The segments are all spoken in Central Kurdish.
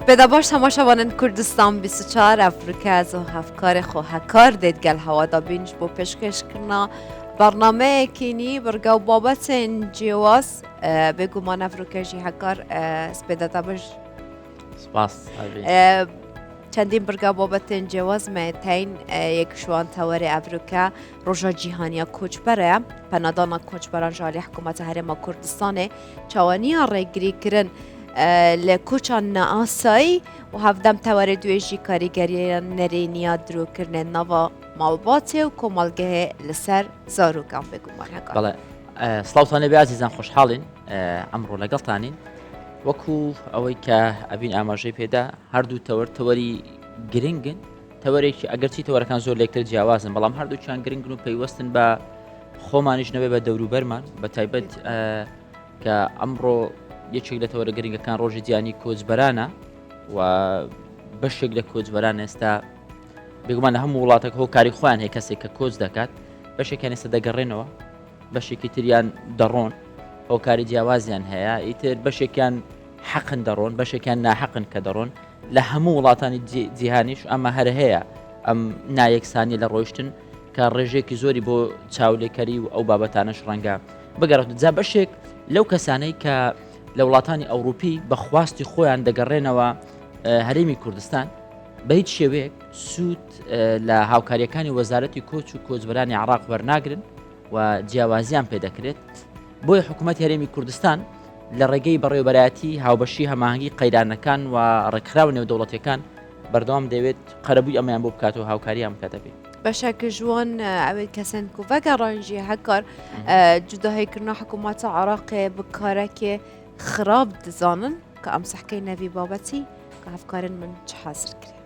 سپێدە باش تەماشاوانن کوردستان 24 ئەفریکا زۆ هەفکارێ خۆ هەکار دێت گەل هەوادا بینش بۆ پێشکەشکردنا بەرنامەیەکینی بڕگە و بابەتێن جیواز بێگومان ئەفریکەژی هەکار سپێدە تا بەش سپاس چەندین بڕگا بابەتێن جیواز مەتین یەکشوان تەوەرێ ئەفریکا ڕۆژە جیهانیە کۆچبەرە پەنادانا کۆچبەران ژالی حکوومەتە هەرێمە کوردستانێ چاوانیە ڕێگریکردن لە کۆچان نائاسایی و هەڤدەم تەوەرێ دوێژی کاریگەریە نەرێنیە درۆکردنێ ناڤا ماڵباتێ و کۆمەڵگەهێ لەسەر زارۆکان بێگومان هەکار. بەڵێ سڵاوتان لێبێ ئازیزان خۆشحاڵین ئەمڕۆ لەگەڵتانین وەکو ئەوەی کە ئەڤین ئاماژەی پێدا هەردوو تەوەر تەوەری گرنگن تەوەرێکی ئەگەرچی تەوەرەکان زۆر لێکتر جیاوازن بەڵام هەردووکیان گرنگن و پەیوەستن بە خۆمانیش نەبێ بە دەوروبەرمان بە تایبەت کە ئەمڕۆ یەکێک لە تەوەرە گرنگەکان ڕۆژی جیهانی کۆچبەرانە و بەشێک لە کۆچبەران ئێستا بێگومان لە هەموو وڵاتێک هۆکاری خۆیان هەیە کەسێک کە کۆچ دەکات بەشێکیان ئێستا دەگەڕێنەوە بەشێکی تریان دەڕۆن هۆکاری جیاوازیان هەیە ئیتر بەشێکیان حەقن دەڕۆن بەشێکیان ناحەقن کە دەڕۆن لە هەموو وڵاتانی جیهانیش ئەمە هەر هەیە ئەم نایەکسانی لە ڕۆیشتن کە ڕێژێکی زۆری بۆ چاولێکەری و ئەو بابەتانەش ڕەنگە بگەڕێت جا بەشێک لەو کەسانەی کە لە وڵاتانی ئەوروپی بە خواستی خۆیان دەگەڕێنەوە هەرێمی کوردستان بە هیچ شێوەیەک سوود لە هاوکاریەکانی وەزارەتی کۆچ و کۆچبەرانی عراق وەرناگرن و جیاوازیان پێدەکرێت بۆیە حکوومەت هەرێمی کوردستان لە ڕێگەی بەڕێوەبەرایەتی هاوبەشی هەماهەنگی قەیرانەکان و ڕێکخراوە نێودەوڵەتیەکان بەردەوام دەیەوێت قەرەبووی ئەمەیان بۆ بکات و هاوکاریان بکات دەبێت. بەشەک ji wan ئەوێ کەسên ku vegeran jî hekar cudahîkirina hikûmeta Iraqê bi karekê xirab dizanin ka em sehkey nevî babetî ka hevkarên min çi hazir kiriye.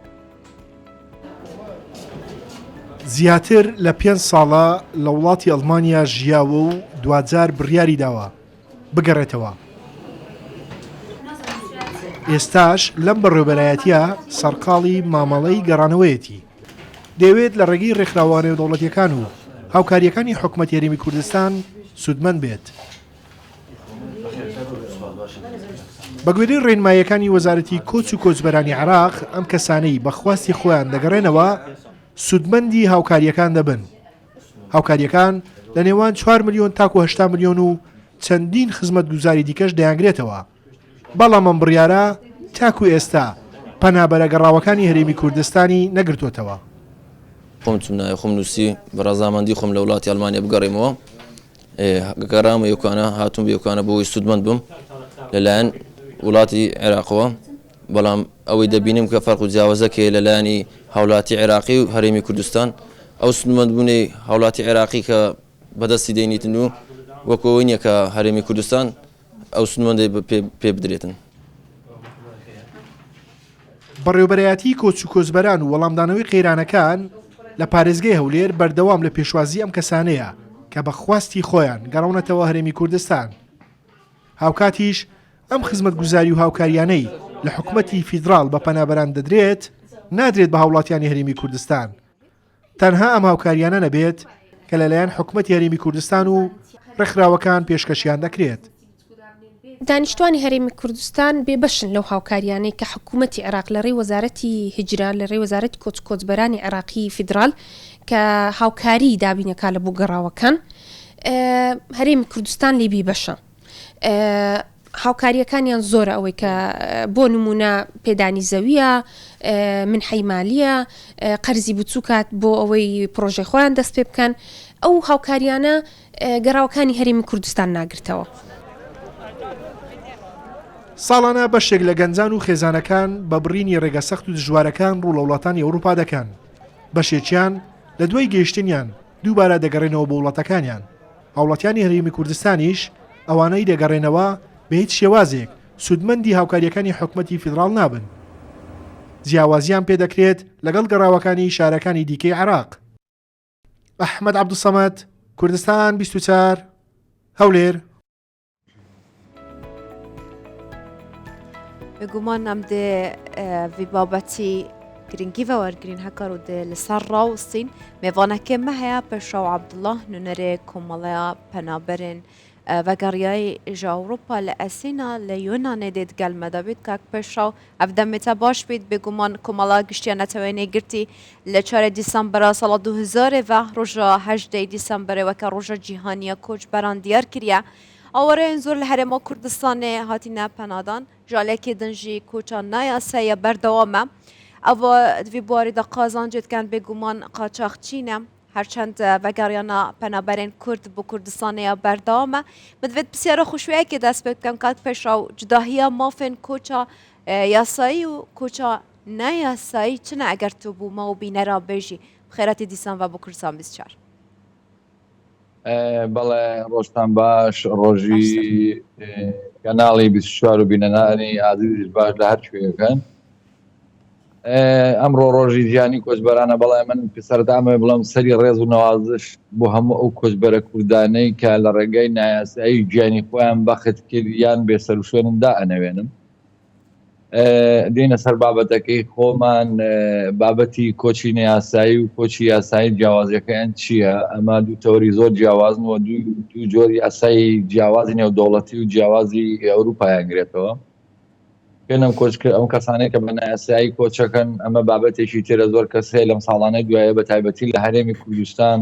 زیاتر لە پێنج ساڵە لە وڵاتی ئەڵمانیا ژیاوە و دواجار بڕیاری داوە بگەڕێتەوە. ئێستاش لەم بەڕێوەبەرایەتییە سەرقاڵی مامەڵەی گەڕانەوەیەتی. دەیەوێت لە ڕێگەی ڕێکخراوە نێودەوڵەتییەکان و هاوکارییەکانی حکومەتی هەرێمی کوردستان سوودمەند بێت. بەگوێرەی ڕێنماییەکانی وەزارەتی کۆچ و کۆچبەرانی عێراق، ئەم کەسانەی بە خواستی خۆیان دەگەڕێنەوە سوودمەندی هاوکارییەکان دەبن. هاوکارییەکان لە نێوان چوار ملیۆن تاکو 80 ملیۆن و چەندین خزمەتگوزاری دیکەش دەیانگرێتەوە. بەڵام ئەم بڕیارە تاکو ئێستا پەنابەرە گەڕاوەکانی هەرێمی کوردستانی نەگرتۆتەوە. خۆم چوم ناوی خۆم نووسی بە ڕەزامەندی خۆم لە وڵاتی ئەڵمانیا بگەڕێمەوە گەڕامە یۆکانە هاتووم بە یۆکانە بۆ ئەوەی سوودمەند بم لەلایەن وڵاتی عێراقەوە بەڵام ئەوەی دەبینم کە فەرق و جیاوازەک هەیە لە لایەنی هاوڵاتی عێراقی و هەرێمی کوردستان ئەو سوودمەندبوونەی هاوڵاتی عێراقی کە بەدەستی دێنیتن و وەکو ئەوەی نییە کە هەرێمی کوردستان ئەو سوودمەندەی پێ بدرێتن. بەڕێوەبەرایەتیی کۆچ و کۆچبەران و وەڵامدانەوەی قەیرانەکان لە پارێزگای هەولێر بەردەوام لە پێشوازیی ئەم کەسانەیە کە بە خواستی خۆیان گەڕاونەتەوە هەرێمی کوردستان. هاوکاتیش ئەم خزمەتگوزاری و هاوکارییانەی لە حکومەتی فیدراڵ بە پەنابەران دەدرێت، نادرێت بە هاوڵاتیانی هەرێمی کوردستان. تەنها ئەم هاوکارییانە نەبێت کە لەلایەن حکومەتی هەرێمی کوردستان و ڕێکخراوەکان پێشکەشیان دەکرێت. دانیشتوانی هەرێمی کوردستان بێبەشن لەو هاوکارییانەی کە حکوومەتی عێراق لە رێی وەزارەتی هیجرە، لە رێی وەزارەتی کۆچ و کۆچبەرانی عێراقی فیدراڵ کە هاوکاریی دابین ئەکا لە بۆ گەڕاوەکان، هەرێمی کوردستان لێی بیبەشە. هاوکارییەکانیان زۆرە ئەوەی کە بۆ نموونە پێدانی زەوییە، منحەی مالییە، قەرزی بچووکە بۆ ئەوەی پڕۆژەی خۆیان دەست پێ بکەن، ئەو هاوکارییانە گەڕاوەکانی هەرێمی کوردستان ناگرتەوە. ساڵانە بەشێک لە گەنجان و خێزانەکان بە بڕینی ڕێگە سەخت و دژوارەکان ڕوو لە وڵاتانی ئەوروپا دەکەن، بەشێکیان لە دوای گەیشتنیان دووبارە دەگەڕێنەوە بۆ وڵاتەکانیان، هاوڵاتیانی هەرێمی کوردستانیش ئەوانەی دەگەڕێنەوە بە هیچ شێوازێک سوودمەندی هاوکارییەکانی حکومەتی فیدراڵ نابن. جیاوازیان پێدەکرێت لەگەڵ گەڕاوەکانی شارەکانی دیکەی عێراق. ئەحمەد عەبدولسەمەد، کوردستان 24، هەولێر. بێگومان ئەم دێ ڤی بابەتی گرنگی ڤە وەرگرین هەکار و دێ لەسەر ڕاوستین مێوانەکێ مە هەیە پێشڕەو عەبدوڵڵا نوێنەرێ کۆمەڵەیا پەنابەرێن. ڤەگەڕیای ژە ئەوروپا لە ئەسینا لە یۆنانێ دێت گەل مەدا بیت کاک پێشڕەو ئەڤ دەمێ تە باش بیت بێگومان کۆمەڵا گشتیا نەتەوەێن یەکگرتی لە چارێ دیسەمبەرا ساڵا 2000 ڤە ڕۆژا هەژدەی دیسەمبەرێ وەکە ڕۆژا جیهانیە کۆچبەران دیار کریە ئاوارەێن زۆر لە هەرێما کوردستانێ هاتینە پەنادان ژالێکێ دن ژی کۆچا نایاساییە بەردەوامە ئەڤ دڤی بوارێ دا قازانجێ دکەن بێگومان قاچاخچینە هەرچەند ڤەگەڕیانا پەنابەرێن کورد بۆ کوردستانێیا بەردەوامە. من دڤێت پرسیارە خوشوەیەکێ دەست پێ بکەم کاک پێشڕەو جوداهییا مافێن کۆچا یاسایی و کۆچا نایاسایی چنە ئەگەر تۆ بوو مە و بینەرا بێژی بخێراتی دیسان ڤە بۆ کوردستان 24. بەڵێ ڕۆژتان باش ڕۆژی کەناڵی 24 و بینەرانی ئازیزیش باش لە هەر کوێیەکەن. ئەمڕۆ ڕۆژی جیهانی کۆچبەرانە، بەڵێ من سەرەتا ئەمەوێ بڵێم سەری ڕێز و نەوازش بۆ هەموو ئەو کۆچبەرە کوردانەی کە لە ڕێگای نایاسایی گیانی خۆیان بەخت کرد یان بێسەروشوێنن دائەنەوێنم. دێینە سەر بابەتەکەی خۆمان، بابەتی کۆچی نەیاسایی و کۆچی یاسایی جیاوازیەکەیان چییە؟ ئەمە دوو تەوەری زۆر جیاوازن و دوو جۆری یاسایی جیاوازی نێودەوڵەتی و جیاوازی ئەوروپایان گرێتەوە. پێنم کۆچ کرد ئەم کەسانەی کە بە نایاسایی کۆچەکەن ئەمە بابەتێکی ترە زۆر کەس هەیە لەم ساڵانەی دوایە بە تایبەتی لە هەرێمی کوردستان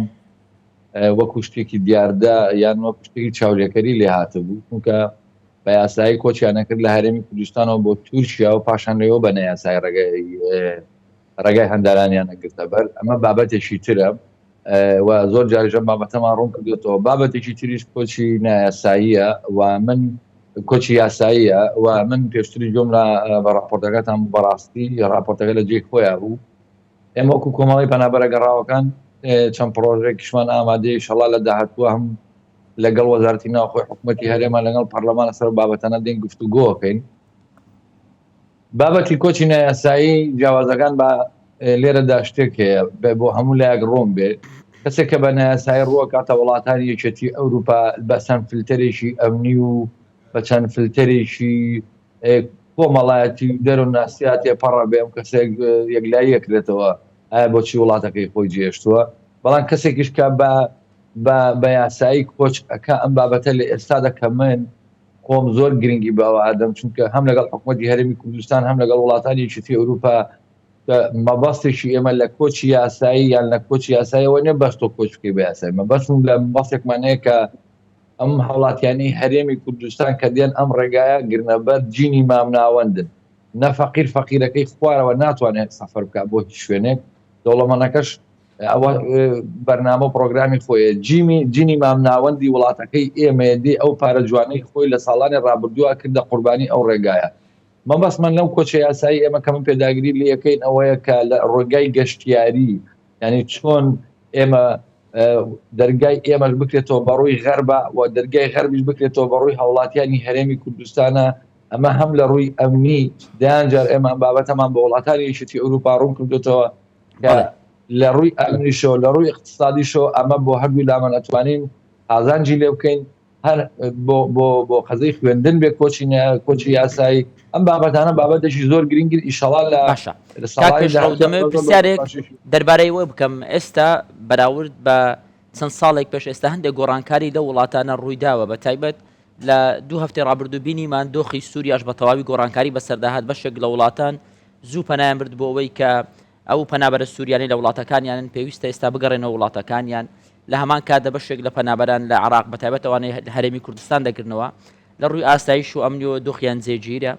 وەکو شتێکی دیاردە یان وەکو شتێکی چاولێکەری لێ هاتبوو چونکە بە یاسایی کۆچیان نەکرد لە هەرێمی کوردستانەوە بۆ تورکیا و پاشان لەوێ بە نایاسایی ڕێگای ڕێگای هەندارانیان نەگرتە بەر ئەمە بابەتێکی ترە و زۆر جاریش ئەم بابەتەمان ڕوون کردوێتەوە بابەتێکی تریش کۆچی نایاساییە و من کۆچی یاساییە و من پێشتری گوێم لە بە راپۆرتەکەتان بەڕاستی راپۆرتەکە لە جێی خۆیان بوو ئێمە وەکو کۆمەڵی پەنابەرە گەڕاوەکان چەند پرۆژێکیشمان ئامادەی شەڵا لە داهاتووە هەم لەگەڵ وەزارەتی ناوخۆی حکوومەتی هەرێمان لەگەڵ پەرلەمان لەسەر بابەتانە دێن گفتوگۆکەین بابەتی کۆچی نایاسایی جیاوازەکان بە لێرەدا شتێک هەیە بۆ هەموو لایەک ڕوون بێت کەسێک کە بە نایاسایی ڕووەکاتە وڵاتانی یەکێتی ئەوروپا بە چەند فلتەرێکی ئەمنی و بە چەند فلتەرێکی کۆمەڵایەتی و دەروونناسیا تێپەڕە بێ ئەم کەسێک یەکلایی یەکرێتەوە ئایا بۆچی وڵاتەکەی خۆی جێشتووە بەڵام کەسێکیش کە بە بە یاسایی کۆچ ئەکا ئەم بابەتە لە ئێستادا کە من خۆم زۆر گرنگی بە ئەوە ئەدەم چونکە هەم لەگەڵ حکوومەتی هەرێمی کوردستان هەم لەگەڵ وڵاتانی یەکێتی ئەوروپا مەبەستێکی ئێمە لە کۆچی یاسایی یان لە کۆچی یاسایەوە نیە بەس تۆ کۆچ بکەی بە یاسایی مەبەستم لە مەبەستێکمان هەیە کە ئەم هاوڵاتیانی هەرێمی کوردستان کە دێن ئەم ڕێگایە گرنەبەر جینی مامناوەندن نە فەقیر فەقیرەکەی خوارەوە ناتوانێت سەفەر بکات بۆ هیچ شوێنێک دەوڵەمەنەکەش ئەوە بەرنامە و پرۆگرامی خۆیە جیمی جینی مامناوەندی وڵاتەکەی ئێمەیە دێ ئەو پارە جوانەی خۆی لە ساڵانی ڕابردووە کردە قوربانی ئەو ڕێگایە مەبەستمان لەم کۆچە یاسایی ئێمە کە من پێداگری لەکەین ئەوەیە کە لە ڕێگای گەشتیاری یعنی چۆن ئێمە دەرگای ئێمەش بکرێتەوە بەڕووی غەربە و دەرگای غەربیش بکرێتەوە بەڕووی هاوڵاتیانی هەرێمی کوردستانە ئەمە هەم لە ڕووی ئەمنی دەیان جار ئێمە ئەم بابەتەمان بە وڵاتانی یەکێتی ئەوروپا ڕوون کردوێتەوە لە ڕووی ئەمنیشەوە لە ڕووی اقتصادیشەوە ئەمە بۆ هەردوو لامان ئەتوانین قازانجی لێ بکەین هەر بۆ بۆ بۆ قەزەی خوێندن بێ کۆچی کۆچی یاسایی ئەم بابەتانە بابەتێکی زۆر گرنگن ئیشەڵا لە باشە پرسیارێک دەربارەی وە بکەم ئێستا بەراورد بە چەند ساڵێک پێش ئێستا هەندێک گۆڕانکاری لە وڵاتانە ڕوویداوە بە تایبەت لە دوو هەفتەی ڕابردوو بینیمان دۆخی سووریاش بە تەواوی گۆڕانکاری بەسەرداهات بەشێک لە وڵاتان زوو پەنایان برد بۆ ئەوەی کە ئەو پەنابەرە سووریانەی لە وڵاتەکانیانن پێویستە ئێستا بگەڕێنەوە وڵاتەکانیان لە هەمان کاتدا بەشێک لە پەنابەران لە عێراق بە تایبەت ئەوانەی لە هەرێمی کوردستان دەگرنەوە لە ڕووی ئاسایش و ئەمنیەوە دۆخیان جێگیرە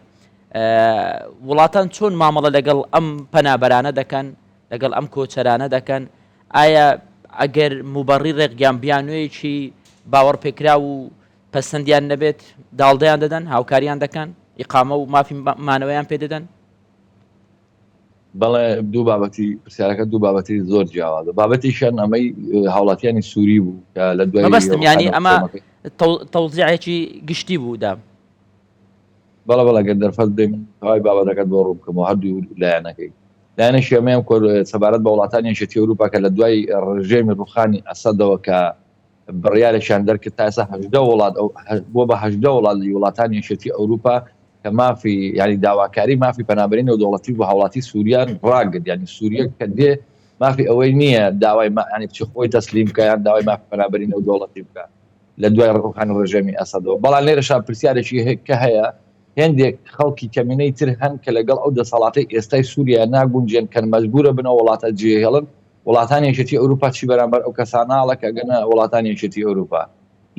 وڵاتان چۆن مامەڵە لەگەڵ ئەم پەنابەرانە دەکەن لەگەڵ ئەم کۆچەرانە دەکەن ئایا ئەگەر مبەڕی ڕێک یان بیانوویەکی باوەڕپێکراو و پەسەندیان نەبێت داڵدەیان دەدەن هاوکاریان دەکەن ئیقامە و مافی مانەوەیان پێ دەدەن؟ بەڵێ دوو بابەتی پرسیارەکە دوو بابەتی زۆر جیاوازە بابەتێکیان ئەمەی هاوڵاتیانی سووری بوو کە لە دوای مەبەستم یانی ئەمە تەوزیعێکی گشتی بوو دام بەڵێ بەڵێ گەر دەرفەت بدەی من تەواوی بابەتەکەت بۆ ڕوون بکەمەوە هەردوو لایەنەکەی لایەنێکی ئەمەیان سەبارەت بە وڵاتانی یەکێتی ئەوروپا کە لە دوای ڕژێمی ڕوخانی ئەسەدەوە کە بڕیارێکیان دەرکرد تا ئێستا 18 وڵات ئەو بووە بە 18 وڵات لە وڵاتانی یەکێتی ئەوروپا کە مافی یعنی داواکاری مافی پەنابەری نێودەوڵەتی بۆ هاوڵاتی سووریان ڕاگرت یعنی سووریە کە دێ مافی ئەوەی نییە داوای ینی بچی خۆی تەسلیم بکە یان داوای مافی پەنابەری نێودەوڵەتی بکە. لە دوای ڕووخانی ڕژێمی ئەسەدەوە. بەڵام لێرەشا پرسیارێکی کە هەیە، هێندێک خەڵکی کەمینەی تر هەن کە لەگەڵ ئەو دەسەڵاتەی ئێستای سووریا ناگونجێن کە مەجبوورە بن ئەو وڵاتە جێهێڵن، وڵاتانی یەکێتی ئەوروپا چی بەرامبەر ئەو کەسانە ئەڵێ کە ئەگەنە وڵاتانی یەکێتی ئەوروپا؟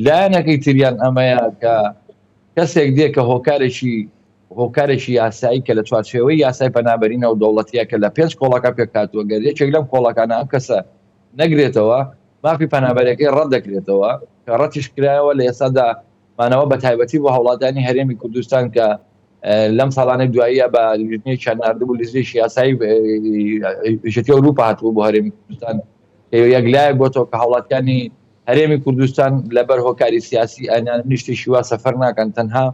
لایەنەکەی تریان ئەمەیە کە کەسێک دێ کە هۆکارێکی هۆکارێکی یاسایی کە لە چوارچێوەی یاسای پەنابەری نێودەوڵەتیە کە لە پێنج کۆڵەکە پێکهاتووە گەر یەکێک لەم کۆڵەکانە ئەم کەسە نەگرێتەوە مافی پەنابەرەکەی ڕەت دەکرێتەوە کە ڕەتیش کرایەوە لە ئێستادا مانەوە بە تایبەتی بۆ هاوڵاتیانی هەرێمی کوردستان کە لەم ساڵانەی دواییە بە لیژنەیەکیان ناردبوو لیژنەیەکی یاسایی یەکێتی ئەوروپا هاتبوو بۆ هەرێمی کوردستان یەکلایەک بۆتەوە کە هاوڵاتیانی هەرێمی کوردستان لەبەر هۆکاری سیاسی ئەیان نیشتێکی وا سەفەر ناکەن تەنها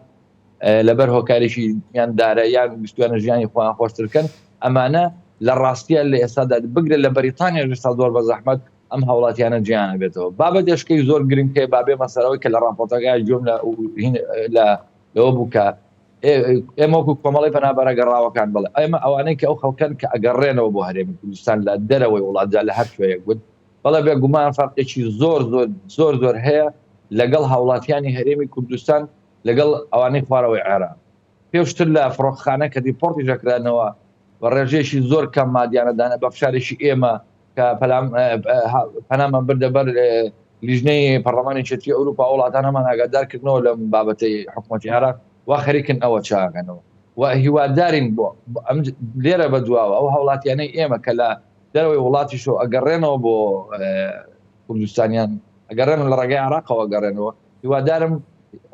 لەبەر هۆکارێکی یان دارە یان ویستویانە ژیانی خۆیان خۆشترکەن ئەمانە لە ڕاستیە لە ئێستادا بگرە لە بەریتانیا ئێستا زۆر بە زەحمەت ئەم هاوڵاتیانە جیان بێتەوە بابەت دەشکەی زۆر گرنگ هەیە بابێ مەسەرەوەی کە لە ڕاپۆرتەکە گوێم لە لە لەوە بوو کە ئێمە وەکو کۆمەڵی پەنابەرە گەڕاوەکان بڵێ ئێمە ئەوانەی کە ئەو خەڵکەن کە ئەگەڕێنەوە بۆ هەرێمی کوردستان لە دەرەوەی وڵاتدا لە هەر کوێیەک بوون بەڵێ بێگومان فەرقێکی زۆر زۆر زۆر زۆر هەیە لەگەڵ هاوڵاتیانی هەرێمی کوردستان لەگەڵ ئەوانەی خوارەوەی عێراق پێشتر لە فڕۆکەخانە کە دیپۆرتی دەکرانەوە بە ڕێژەیەکی زۆر کەم مادیانە دانە بە فشارێکی ئێمە کە پەنامان بردە بەر لیژنەی پەرلەمانی یەکێتی ئەوروپا وڵاتانەمان ئاگادار کردنەوە لەم بابەتەی حکوومەتی عێراق وا خەریکن ئەوە چاکەنەوە و هیوادارین بۆ ئەم لێرە بە دواوە ئەو هاوڵاتیانەی ئێمە کە لە دەرەوەی وڵاتیشەوە ئەگەڕێنەوە بۆ کوردستانیان ئەگەڕێنەوە لە ڕێگای عێراقەوە ئەگەڕێنەوە هیوادارم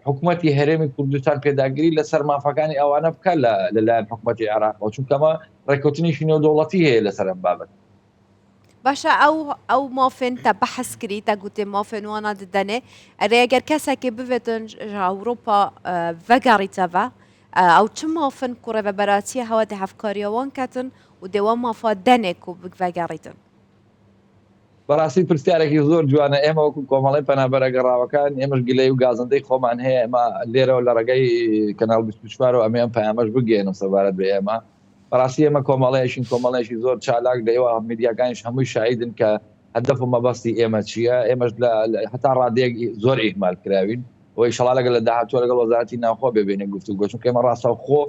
حکوومەتی هەرێمی کوردستان پێداگری لەسەر مافەکانی ئەوانە بکە لە لەلایەن حکوومەتی عێراقەوە چونکەمە ڕێککەوتنیشی نێودەوڵەتی هەیە لەسەر ئەم بابەت باشە ئەو ئەو مافێن تە بەحس کری تە گوتێ مافێن وانە ددەنێ ئەرێ ئەگەر کەسێکی بڤێتن ji Ewropa vegerîteve ew çi mafin ku rêveberatiye hewa dê hevkariya wan ketin û dê wan mafa denê ku vegerîtin. بەڕاستی پرسیارێکی زۆر جوانە ئێمە وەکو کۆمەڵی پەنابەرە گەڕاوەکان ئێمەش گلەی و گازندەی خۆمان هەیە ئێمە لێرەوە لە ڕێگەی کەناڵ 24 ئەمێ ئەم پەیامەش بگەێنم سەبارەت بە ئێمە بەڕاستی ئێمە کۆمەڵەیەکین کۆمەڵێکی زۆر چالاک لە ئێوە میدیاکانیش هەمووی شاهیدن کە هەدەف و مەبەستی ئێمە چییە ئێمەش لە هەتا ڕادەیەک زۆر ئیهمال کراوین و ئیشەڵا لەگەڵ لە داهاتووە لەگەڵ وەزارەتی ناوخۆ ببینە گفتوگۆ چونکە ئێمە ڕاستەوخۆ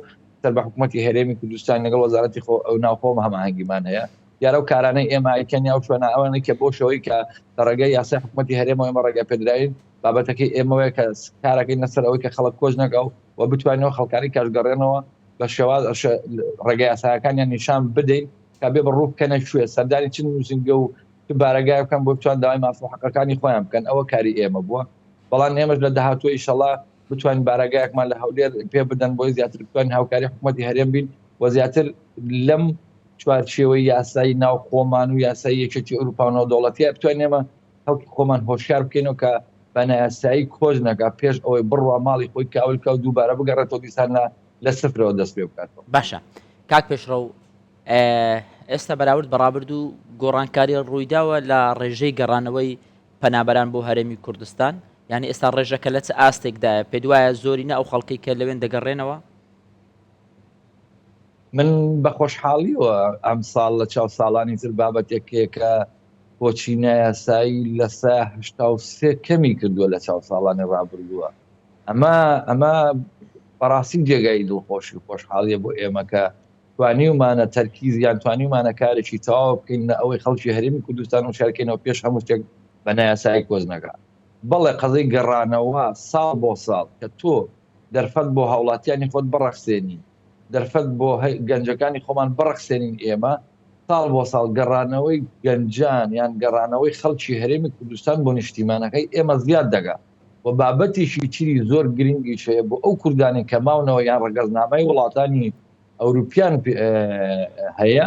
سەر بە حکوومەتی هەرێمی کوردستان لەگەڵ وەزارەتی خۆ ئەو ناوخۆ هەماهەنگیمان هەیە دیارە ئەو کارانەی ئێمە ئەیکەن یا ئەو شوێنە ئەوانەی کە بۆ شەوەی کە لە ڕێگەی یاسای حکوومەتی هەرێمەوە ئێمە ڕێگە پێدراوین بابەتەکەی ئێمەوەیە کە کارەکەی لەسەر ئەوەی کە خەڵک کۆچ نەکا و و بتوانین ئەو خەڵکانی کاش گەڕێنەوە بە شێواز ڕێگە یاسایەکانیان نیشان بدەین کە بێ بە ڕوو بکەنە کوێ سەردانی چ نووسینگە و چ بارەگای بکەن بۆ بتوان داوای ماف و حەقەکانی خۆیان بکەن ئەوە کاری ئێمە بووە بەڵام ئێمەش لە داهاتوو ئیشەڵا بتوانین بارەگایەکمان لە هەولێر پێ بدەن بۆی زیاتر بتوانین هاوکاری حکوومەتی هەرێم بین و زیاتر لەم چوارچێوەی یاسایی ناو خۆمان و یاسایی یەکێتی ئەوروپا و نێودەوڵەتیە بتوانین ئێمە خەڵکی خۆمان هۆشیار بکەینەوە کە بە نایاسایی کۆچ نەکا پێش ئەوەی بڕوا ماڵی خۆی کاول بکا و دووبارە بگەڕێتەوە دیسان لە لە سفرەوە دەست پێ بکاتەوە. باشە کاک پێشڕەو ئێستا بەراورد بە ڕابردوو گۆڕانکاری ڕوویداوە لە ڕێژەی گەڕانەوەی پەنابەران بۆ هەرێمی کوردستان یعنی ئێستا ڕێژەکە لە چ ئاستێکدایە پێت وایە زۆرینە ئەو خەڵکەی کە لەوێن دەگەڕێنەوە؟ من بە خۆشحاڵیەوە ئەمساڵ لە چاو ساڵانی تر بابەتێک هەیە کە کۆچی نایاسایی لە 83 کەمی کردووە لە چاو ساڵانی ڕابردووە ئەمە ئەمە بەڕاستی جێگای دڵخۆشی و خۆشحاڵیە بۆ ئێمە کە توانیومانە تەرکیز یان توانیومانە کارێکی تەواو بکەین لە ئەوەی خەڵکی هەرێمی کوردستان و شارکەینەوە پێش هەموو شتێک بە نایاسایی کۆچ نەکا بەڵێ قەزەی گەڕانەوە ساڵ بۆ ساڵ کە تۆ دەرفەت بۆ هاوڵاتیانی خۆت بڕەخسێنی دەرفەت بۆ گەنجەکانی خۆمان بڕەخسێنین ئێمە ساڵ بۆ ساڵ گەڕانەوەی گەنجان یان گەڕانەوەی خەڵکی هەرێمی کوردستان بۆ نیشتیمانەکەی ئێمە زیاد دەگا و بابەتێکی تری زۆر گرنگیش هەیە بۆ ئەو کوردانەی کە ماونەوە یان ڕەگەزنامەی وڵاتانی ئەوروپیان هەیە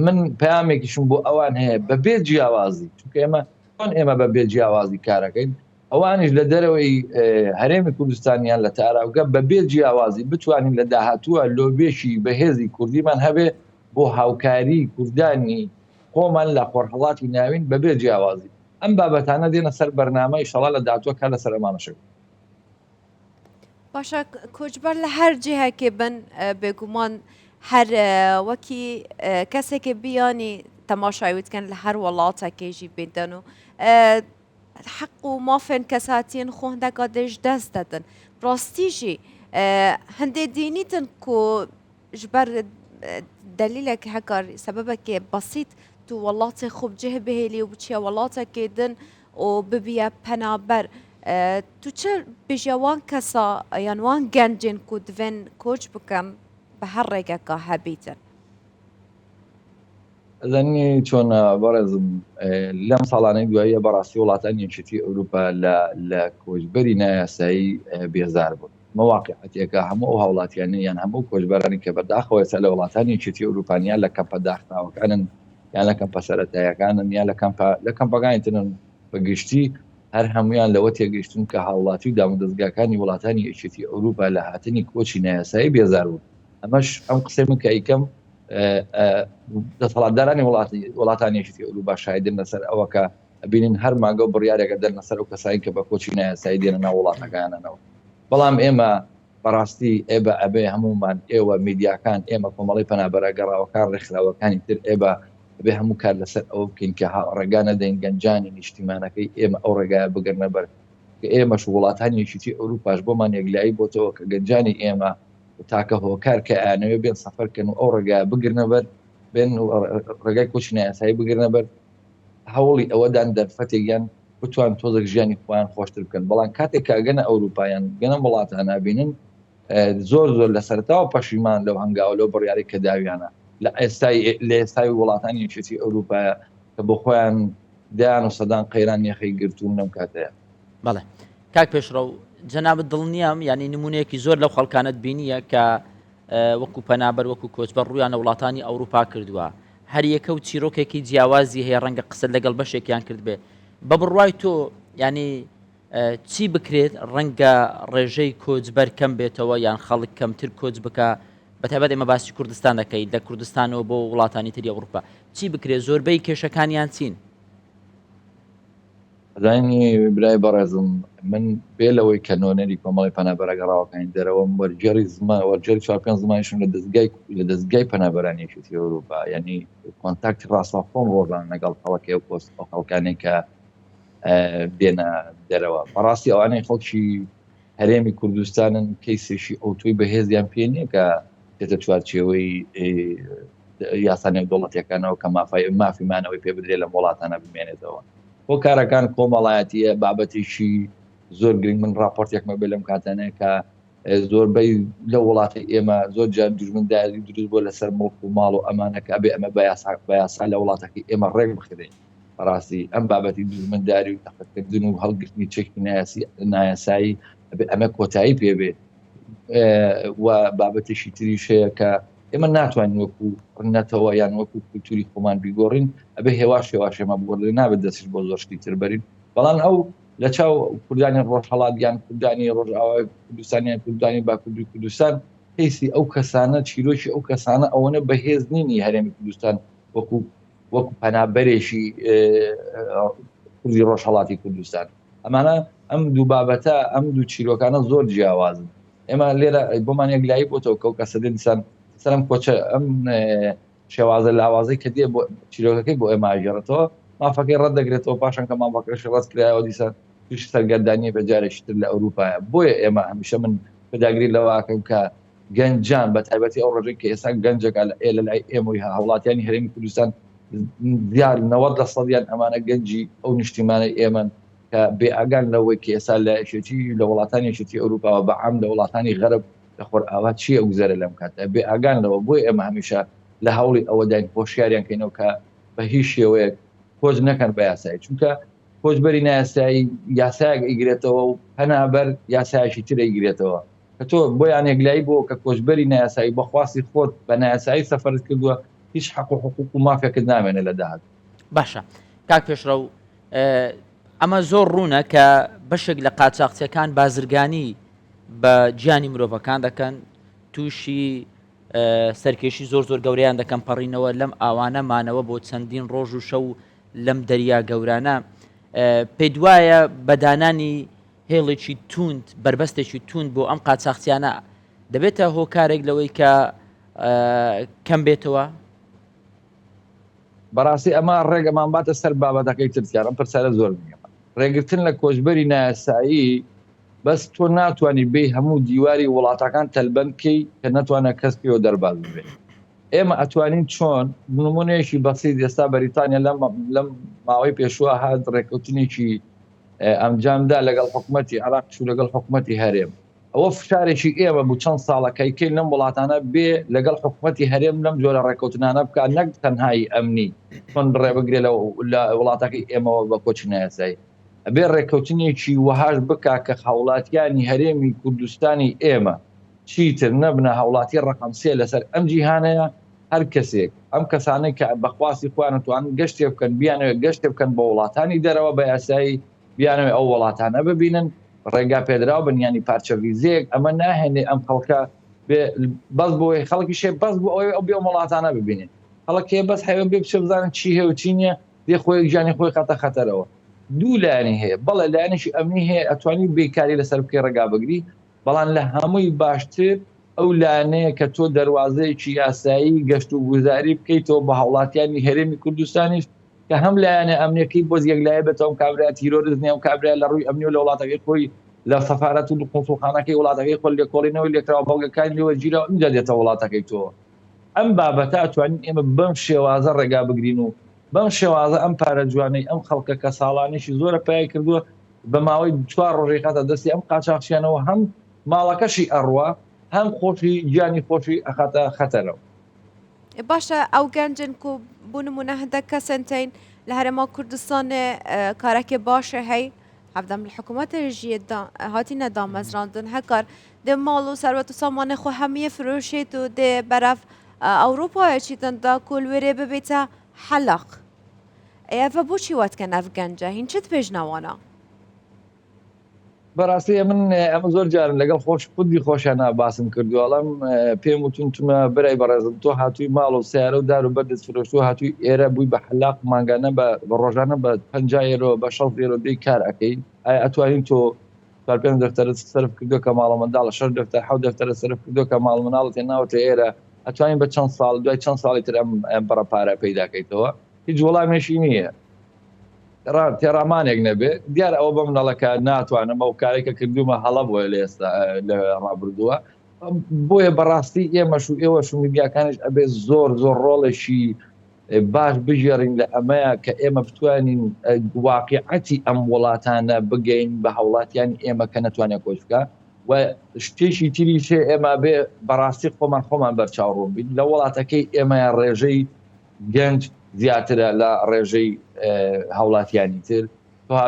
من پامێکیشم بۆ ئەوان هەیە بەبێ جیاوازی چونکە ئێمە چۆن ئێمە بە بێ جیاوازی کارەکەین ئەوانیش لە دەرەوەی هەرێمی کوردستان یان لە تاراوگە بە بێ جیاوازی بتوانین لە داهاتووە لۆبیەکی بەهێزی کوردیمان هەبێ بۆ هاوکاری کوردانی خۆمان لە خۆرهەڵاتی ناوین بە بێ جیاوازی ئەم بابەتانە دێنە سەر بەرنامە ئیشەڵا لە داهاتووە کار لەسەر ئەمانەش ئەکەین. باشە کۆچبەر لە هەر جێهەکێ بن بێگومان هەر وەکی کەسێکی بیانی تەماشای وتکەن لە هەر وڵاتەکێژی بێتەن و. حەق و مافێن کەساتیێن خۆ هندەکا دێ ژ دەست دەدن. ڕاستی ژی هندێ دینیتن کو ژ بەر دەلیلێک هەکار سەبەبەکێ بەسیت تو وەڵاتێ خۆ بجێه بهێلی و بچیە وەڵاتەکێ دن و ببیە پەنابەر. تو چ بێژیە وان کەسا یان وان گەنجێن کو دڤێن کۆچ بکەن بە هەر ڕێگەکا هەبیتن؟ ئەزانی چۆنە بەڕێزم لەم ساڵانەی دواییە بەڕاستی وڵاتانی یەکێتی ئەوروپا لە لە کۆچبەری نایاسایی بێزار بوون ئەمە واقیعەتێکە هەموو ئەو هاوڵاتیانە یان هەموو کۆچبەرانی کە بەداخەوە ئێستا لە وڵاتانی یەکێتی ئەوروپان یان لە کەمپە داخراوەکانن یان لە کەمپە سەرەتایەکانن یان لە کەمپە لە کەمپەکانی ترن بە گشتی هەر هەمویان لەوە تێگەیشتون کە هاوڵاتی و دامودەزگاکانی وڵاتانی یەکێتی ئەوروپا لە هاتنی کۆچی نایاسایی بێزار بوون ئەمەش ئەم قسەی من کە ئەیکەم دەسەڵاتدارانی وڵاتی وڵاتانی یەکێتی ئەوروپا شایدن لەسەر ئەوە کە ئەبینین هەر مانگە و بڕیارێکە دەن لەسەر ئەو کەسانی کە بە کۆچی نایاسایی دێنە ناو وڵاتەکانەوە بەڵام ئێمە بەڕاستی ئێبە ئەبێ هەمومان ئێوە میدیاکان ئێمە کۆمەڵی پەنابەرە گەڕاوەکان ڕێکخراوەکانی تر ئێبە ئەبێ هەموو کار لەسەر ئەوە بکەین کە ڕێگا نەدەین گەنجانی نیشتیمانەکەی ئێمە ئەو ڕێگایە بگرنە بەر کە ئێمەش وڵاتانی یەکێتی ئەوروپاش بۆمان یەکلایی بۆتەوە کە گەنجانی ئێمە تاکە هۆکار کە ئەیانەوێ بێن سەفەر کەن و ئەو ڕێگایە بگرنە بەر بێن ڕێگای کۆچی نایاسایی بگرنە بەر هەوڵی ئەوەدان دەرفەتێک یان بتوان تۆزێک ژیانی خۆیان خۆشتر بکەن بەڵام کاتێک کە ئەگەنە ئەوروپایان گەنە وڵاتان نبینن زۆر زۆر لە سەرتاوە پەشیمان لەو هەنگاوە لەو بڕیاری کە داویانە لە ئێستای لە ئێستای وڵاتانی یەکێتی ئەوروپایە کە بۆ خۆیان دەیان و سەدان قەیران یەخەی گرتوون لەم کاتەیە. بەڵێ کاک پێشڕەو جەنابت دڵنیام یعنی نمونەیەکی زۆر لەو خەڵکانت بینیە کە وەکو پەنابەر وەکو کۆچبەر ڕوویان لە وڵاتانی ئەوروپا کردووە هەریەکە و چیرۆکێکی جیاوازی هەیە ڕەنگە قسە لەگەڵ بەشێکیان کردبێ بە بڕوای تۆ ینی چی بکرێت ڕەنگە ڕێژەی کۆچبەر کەم بێتەوە یان خەڵک کەمتر کۆچ بکە بەتایبەت ئێمە باسی کوردستان دەکەین لە کوردستانەوە بۆ وڵاتانی تری ئەوروپا چی بکرێت زۆربەی کێشەکانیان چین؟ ئەزانی برای بەڕێزم من بێ لەوەی کە نۆنەری کۆمەڵی پەنابەرە گەڕاوەکانی دەرەوەم وەرگێڕی زمان وەرگێڕی چوار پێنج زمانیشم لە دەزگای لە دەزگای پەنابەرانی یەکێتی ئەوروپا یعنی کۆنتاکتی ڕاستەوخۆم ڕۆژانە لەگەڵ خەڵکی ئەو پۆست ئەو خەڵکانەی کە دێنە دەرەوە بەڕاستی ئەوانەی خەڵکی هەرێمی کوردستانن کەیسێکی ئەوتۆی بەهێزیان پێ نییە کە دێتە چوارچێوەی یاسا نێودەوڵەتیەکانەوە کە مافای مافی مانەوەی پێ بدرێت لەم وڵاتانە بمێنێتەوە هۆکارەکان کۆمەڵایەتیە بابەتێکی زۆر گرنگ من راپۆرتێکمە بێ لەم کاتانەیە کە زۆربەی لە وڵاتی ئێمە زۆر جار دوژمنداری دروست بۆ لەسەر مڵک و ماڵ و ئەمانە کە ئەبێ ئەمە بە یاسا بە یاسا لە وڵاتەکەی ئێمە ڕێک بخرێت بەڕاستی ئەم بابەتی دوژمنداری و تەقەکردن و هەڵگرتنی چەکی نایاسی نایاسایی ئەبێ ئەمە کۆتایی پێ بێ و بابەتێکی تریش هەیە کە ئێمە ناتوانین وەکو نەتەوە یان وەکو کولتوری خۆمان بیگۆڕین ئەبێ هێواش هێواش ئێمە بگۆڕین نابێت دەستش بۆ زۆر شتی تر بەرین بەڵام ئەو لە چاو کوردانی ڕۆژهەڵات یان کوردانی ڕۆژئاوای کوردستان یان کوردانی باکووری کوردستان کەیسی ئەو کەسانە چیرۆکی ئەو کەسانە ئەوەنە بەهێز نینی هەرێمی کوردستان وەکو وەکو پەنابەرێکی کوردی ڕۆژهەڵاتی کوردستان ئەمانە ئەم دوو بابەتە ئەم دوو چیرۆکانە زۆر جیاوازن ئێمە لێرە بۆمان یەکلایی بۆتەوە کە ئەو کەسە دێ دیسان سەر ئەم کۆچە ئەم شێوازە لاوازەی کە دێ بۆ چیرۆکەکەی بۆ ئێمە ئەگێڕێتەوە مافەکەی ڕەت دەگرێتەوە پاشان کە مافەکەشی ڕەت کرایەوە دیسان تووشی سەرگەردانیە بە جارێکی تر لە ئەوروپایە بۆیە ئێمە هەمیشە من پێداگری لەوە ئەکەم کە گەنجان بە تایبەتی ئەو ڕێژەی کە ئێستا گەنجەکە لە ئێ لە لای ئێمەی هاوڵاتیانی هەرێمی کوردستان دیار 90 لە سەدیان ئەمانە گەنجی ئەو نیشتیمانەی ئێمەن کە بێ ئاگان لەوەی کە ئێستا لە یەکێتی لە وڵاتانی یەکێتی ئەوروپاوە بە عام لە وڵاتانی غەرب لە خۆرئاوا چی ئەگوزەرێ لەم کاتە بێ ئاگان لەوە بۆیە ئێمە هەمیشە لە هەوڵی ئەوەداین هۆشیاریان کەینەوە کە بە هیچ شێوەیەک کۆچ نەکەن بە یاسایی چونکە کۆچبەری نایاسایی یاسایەک ئەیگرێتەوە و پەنابەر یاسایەکی تر ئەیگرێتەوە کە تۆ بۆیان یەکلایی بۆ کە کۆچبەری نایاسایی بە خواستی خۆت بە نایاسایی سەفەرت کردووە هیچ حەق و حقوق و مافێکت نامێنێ لە داهاتوو. باشە کاک پێشڕەو ئەمە زۆر ڕوونە کە بەشێک لە قاچاقچیەکان بازرگانی بە گیانی مرۆڤەکان دەکەن تووشی سەرکێشی زۆر زۆر گەورەیان دەکەن پەڕینەوە لەم ئاوانە مانەوە بۆ چەندین ڕۆژ و شەو لەم دەریا گەورانە پێت وایە بەدانانی هێڵێکی توند بربەستێکی توند بۆ ئەم قاچاخچیانە دەبێتە هۆکارێک لەوەی کە کەم بێتەوە؟ بەڕاستی ئەمە ڕێک ئەمانباتە سەر بابەتەکەی تر تیار ئەم پرسیارە زۆر گرنگە. ڕێگرتن لە کۆچبەری نایاسایی بەس تۆ ناتوانی بێی هەموو دیواری وڵاتەکان تەلبەند کەی کە نەتوانێت کەس پێوە دەرباز ببێت. ئێمە ئەتوانین چۆن نمونەیەکی بەسیت ئێستا بەریتانیا لەم لەم ماوەی پێشووە هات ڕێککەوتنێکی ئەنجامدا لەگەڵ حکوومەتی عراق چوو لەگەڵ حکوومەتی هەرێم ئەوە فشارێکی ئێمە بوو چەند ساڵە کەیکەین لەم وڵاتانە بێ لەگەڵ حکوومەتی هەرێم لەم جۆرە ڕێککەوتنانە بکات نەک تەنهایی ئەمنی چۆن بڕێ بگرێ لە وڵاتەکەی ئێمەوە بە کۆچی نایاسایی ئەبێ ڕێککەوتنێکی وەهاش بکا کە هاوڵاتیانی هەرێمی کوردستانی ئێمە چیتر نەبنە هاوڵاتی ڕەقەم سێ لەسەر ئەم جیهانەیە، هەر کەسێک، ئەم کەسانەی کە بە خواستی خۆیان ئەتوانن گەشتێ بکەن، بیانەوێت گەشتێ بکەن بۆ وڵاتانی دەرەوە بە یاسایی، بیانەوێت ئەو وڵاتانە ببینن، ڕێگا پێدراو بن، یانی پارچە ڤیزەیەک، ئەمە ناهێنێ ئەم خەڵکە بێ بەس بۆ خەڵکیش هەیە بەس بۆ ئەوەی ئەو بێ ئەم وڵاتانە ببینێ، خەڵک هەیە بەس حەیوە بێ بچێ بزانێ چی هەیە و چی نییە، دێ خۆی گیانی خۆی خاتە خەتەرەوە. دوو لایەنی هەیە، بەڵێ لایەنێکی ئەمنی هەیە ئەتوانی بێ کاری لەسەر بکەی ڕێگا بگری، بەڵام لە هەمووی باشتر ئەو لایەنەیە کە تۆ دەروازەیەکی یاسایی گەشت و گوزاری بکەیتەوە بە هاوڵاتیانی هەرێمی کوردستانیش کە هەم لایەنە ئەمنیەکەی بۆ یەکلایی بێتەوە ئەم کابرا تیرۆرست نیە ئەم کابرا لە ڕووی ئەمنی و لە وڵاتەکەی خۆی لە سەفارەت و قونسوڵخانەکەی وڵاتەکەی خۆی لێکۆڵینەوەی لێکراوە بەڵگەکانی لێ وەرگیراوە ئینجا دێتە وڵاتەکەی تۆ ئەم بابەتە ئەتوانین ئێمە بەم شێوازە ڕێگا بگرین و بەم شێوازە ئەم پارە جوانەی ئەم خەڵکە کە ساڵانێکی زۆرە پای کردووە بە ماوەی چوار ڕۆژی خاتە دەستی ئەم قاچاخچیانەوە هەم ماڵەکەشی ئەڕوا هەم خۆشی گیانی خۆشی ئەخاتە خەتەرەوە. باشە ئەو گەنجن کو بۆ نمونە هەندێک کەسن تین لە هەرێما کوردستانێ کارەکێ باشە هەی هەڤدەم لە حکوومەتێ ژیە هاتینە دامەزراندن هەکار دێ ماڵ و سەروەت و سامانێ خۆ هەمیە فرۆشێت و دێ بەرەف ئەوروپایە چیتن دا کو لوێرێ ببێتە حەلاق. ئەی ئەڤە بۆچی وا دکەن ئەڤ گەنجە هین چ دبێژنە وانا؟ بەڕاستی ئەمن ئەمە زۆر جارم لەگەڵ خۆش خودی خۆشیان باسم کردو ئەڵم پێم وتون تمە برای بەڕێزم تۆ هاتووی ماڵ و سیارە و دار و بەردت فرۆشتوو هاتووی ئێرە بووی بە حەلاق مانگانە بە ڕۆژانە بە 50 یۆرۆ بە 60 یۆرۆ دێی کار ئەکەی ئایا ئەتوانین تۆ چوار پێنج دەفتەرت سەرف کردو کە ماڵە منداڵە شەش دەفتەر حەوت دەفتەرە سەرف کردو کە ماڵ مناڵت هێناوەتە ئێرە ئەتوانین بە چەند ساڵ دوای چەند ساڵی تر ئەم ئەم بڕە پارە پەیدا کەیتەوە هیچ وەڵامێکی نییە تێڕامانێک نەبێ دیار ئەوە بە مناڵەکە ناتوانم ئەو کارێک کە کردومە هەڵە بۆیە لە ئێستا لە ڕابردووە بۆیە بەڕاستی ئێمەش و ئێوەش و میدیاکانیش ئەبێ زۆر زۆر ڕۆڵێکی باش بگێڕین لە ئەمەیە کە ئێمە بتوانین واقعەتی ئەم وڵاتانە بگەین بە هاوڵاتیانی ئێمە کە نەتوانێت کۆچ بکە و شتێکی تریش ئێمە بێ بەڕاستی خۆمان خۆمان بەرچاوڕوون بین لە وڵاتەکەی ئێمە ڕێژەی گەنج زیاترە لە ڕێژەی هاوڵاتیانی تر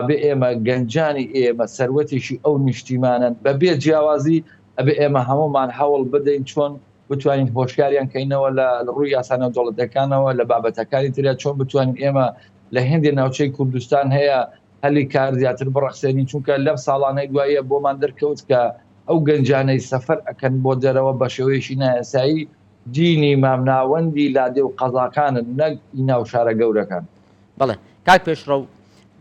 بێ ئێمە گەنجانی ئێمە سەروەتێکی ئەو نیشتیمانن بە بێ جیاوازی ئەبێ ئێمە هەمومان هەوڵ بدەین چۆن بتوانین هۆشیاریان کەینەوە لە ڕووی یاسا نێودەوڵەتیەکانەوە لە بابەتەکانی ترە چۆن بتوانین ئێمە لە هەندێک ناوچەی کوردستان هەیە هەلی کار زیاتر بڕەخسێنین چونکە لەم ساڵانەی دواییە بۆمان دەرکەوت کە ئەو گەنجانەی سەفەر ئەکەن بۆ دەرەوە بە شێوەیەکی نایاسایی دینی مامناوەندی لادێ و قەزاکانن نەک ئی ناو شارە گەورەکان. بەڵێ کاک پێشڕەو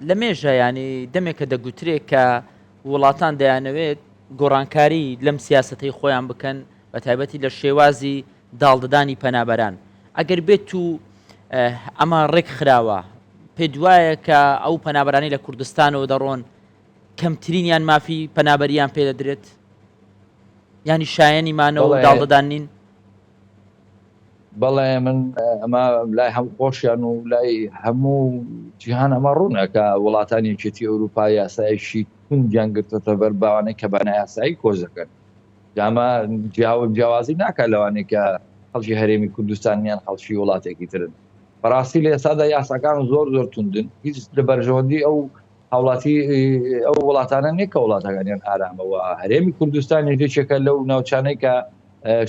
لە مێژە یانی دەمێکە دەگوترێ کە وڵاتان دەیانەوێت گۆڕانکاری لەم سیاسەتەی خۆیان بکەن بە تایبەتی لە شێوازی داڵدەدانی پەنابەران ئەگەر بێت و ئەمە ڕێک خراوە پێت وایە کە ئەو پەنابەرانی لە کوردستانەوە دەڕۆن کەمترینیان مافی پەنابەریان پێدەدرێت ینی شایەنی مانەوە و داڵدەدان نین؟ بەڵێ من ئەمە لای هەم خۆشیان و لای هەموو جیهان ئەمە ڕوونە کە وڵاتانی یەکێتی ئەوروپا یاسایشی توندیان گرتۆتە بەر باوانەی کە بە نایاسایی کۆچ دەکەن جامە جیاوازی ناکات لەوانەی کە خەڵکی هەرێمی کوردستان یان خەڵکی وڵاتێکی ترن بەڕاستی لە ئێستادا یاساکان زۆر زۆر توندن هیچ لە بەرژەوەندی ئەو هاوڵاتی ئەو وڵاتانە نییە کە وڵاتەکانیان ئارامەوە هەرێمی کوردستان یەکێکە لەو ناوچانەی کە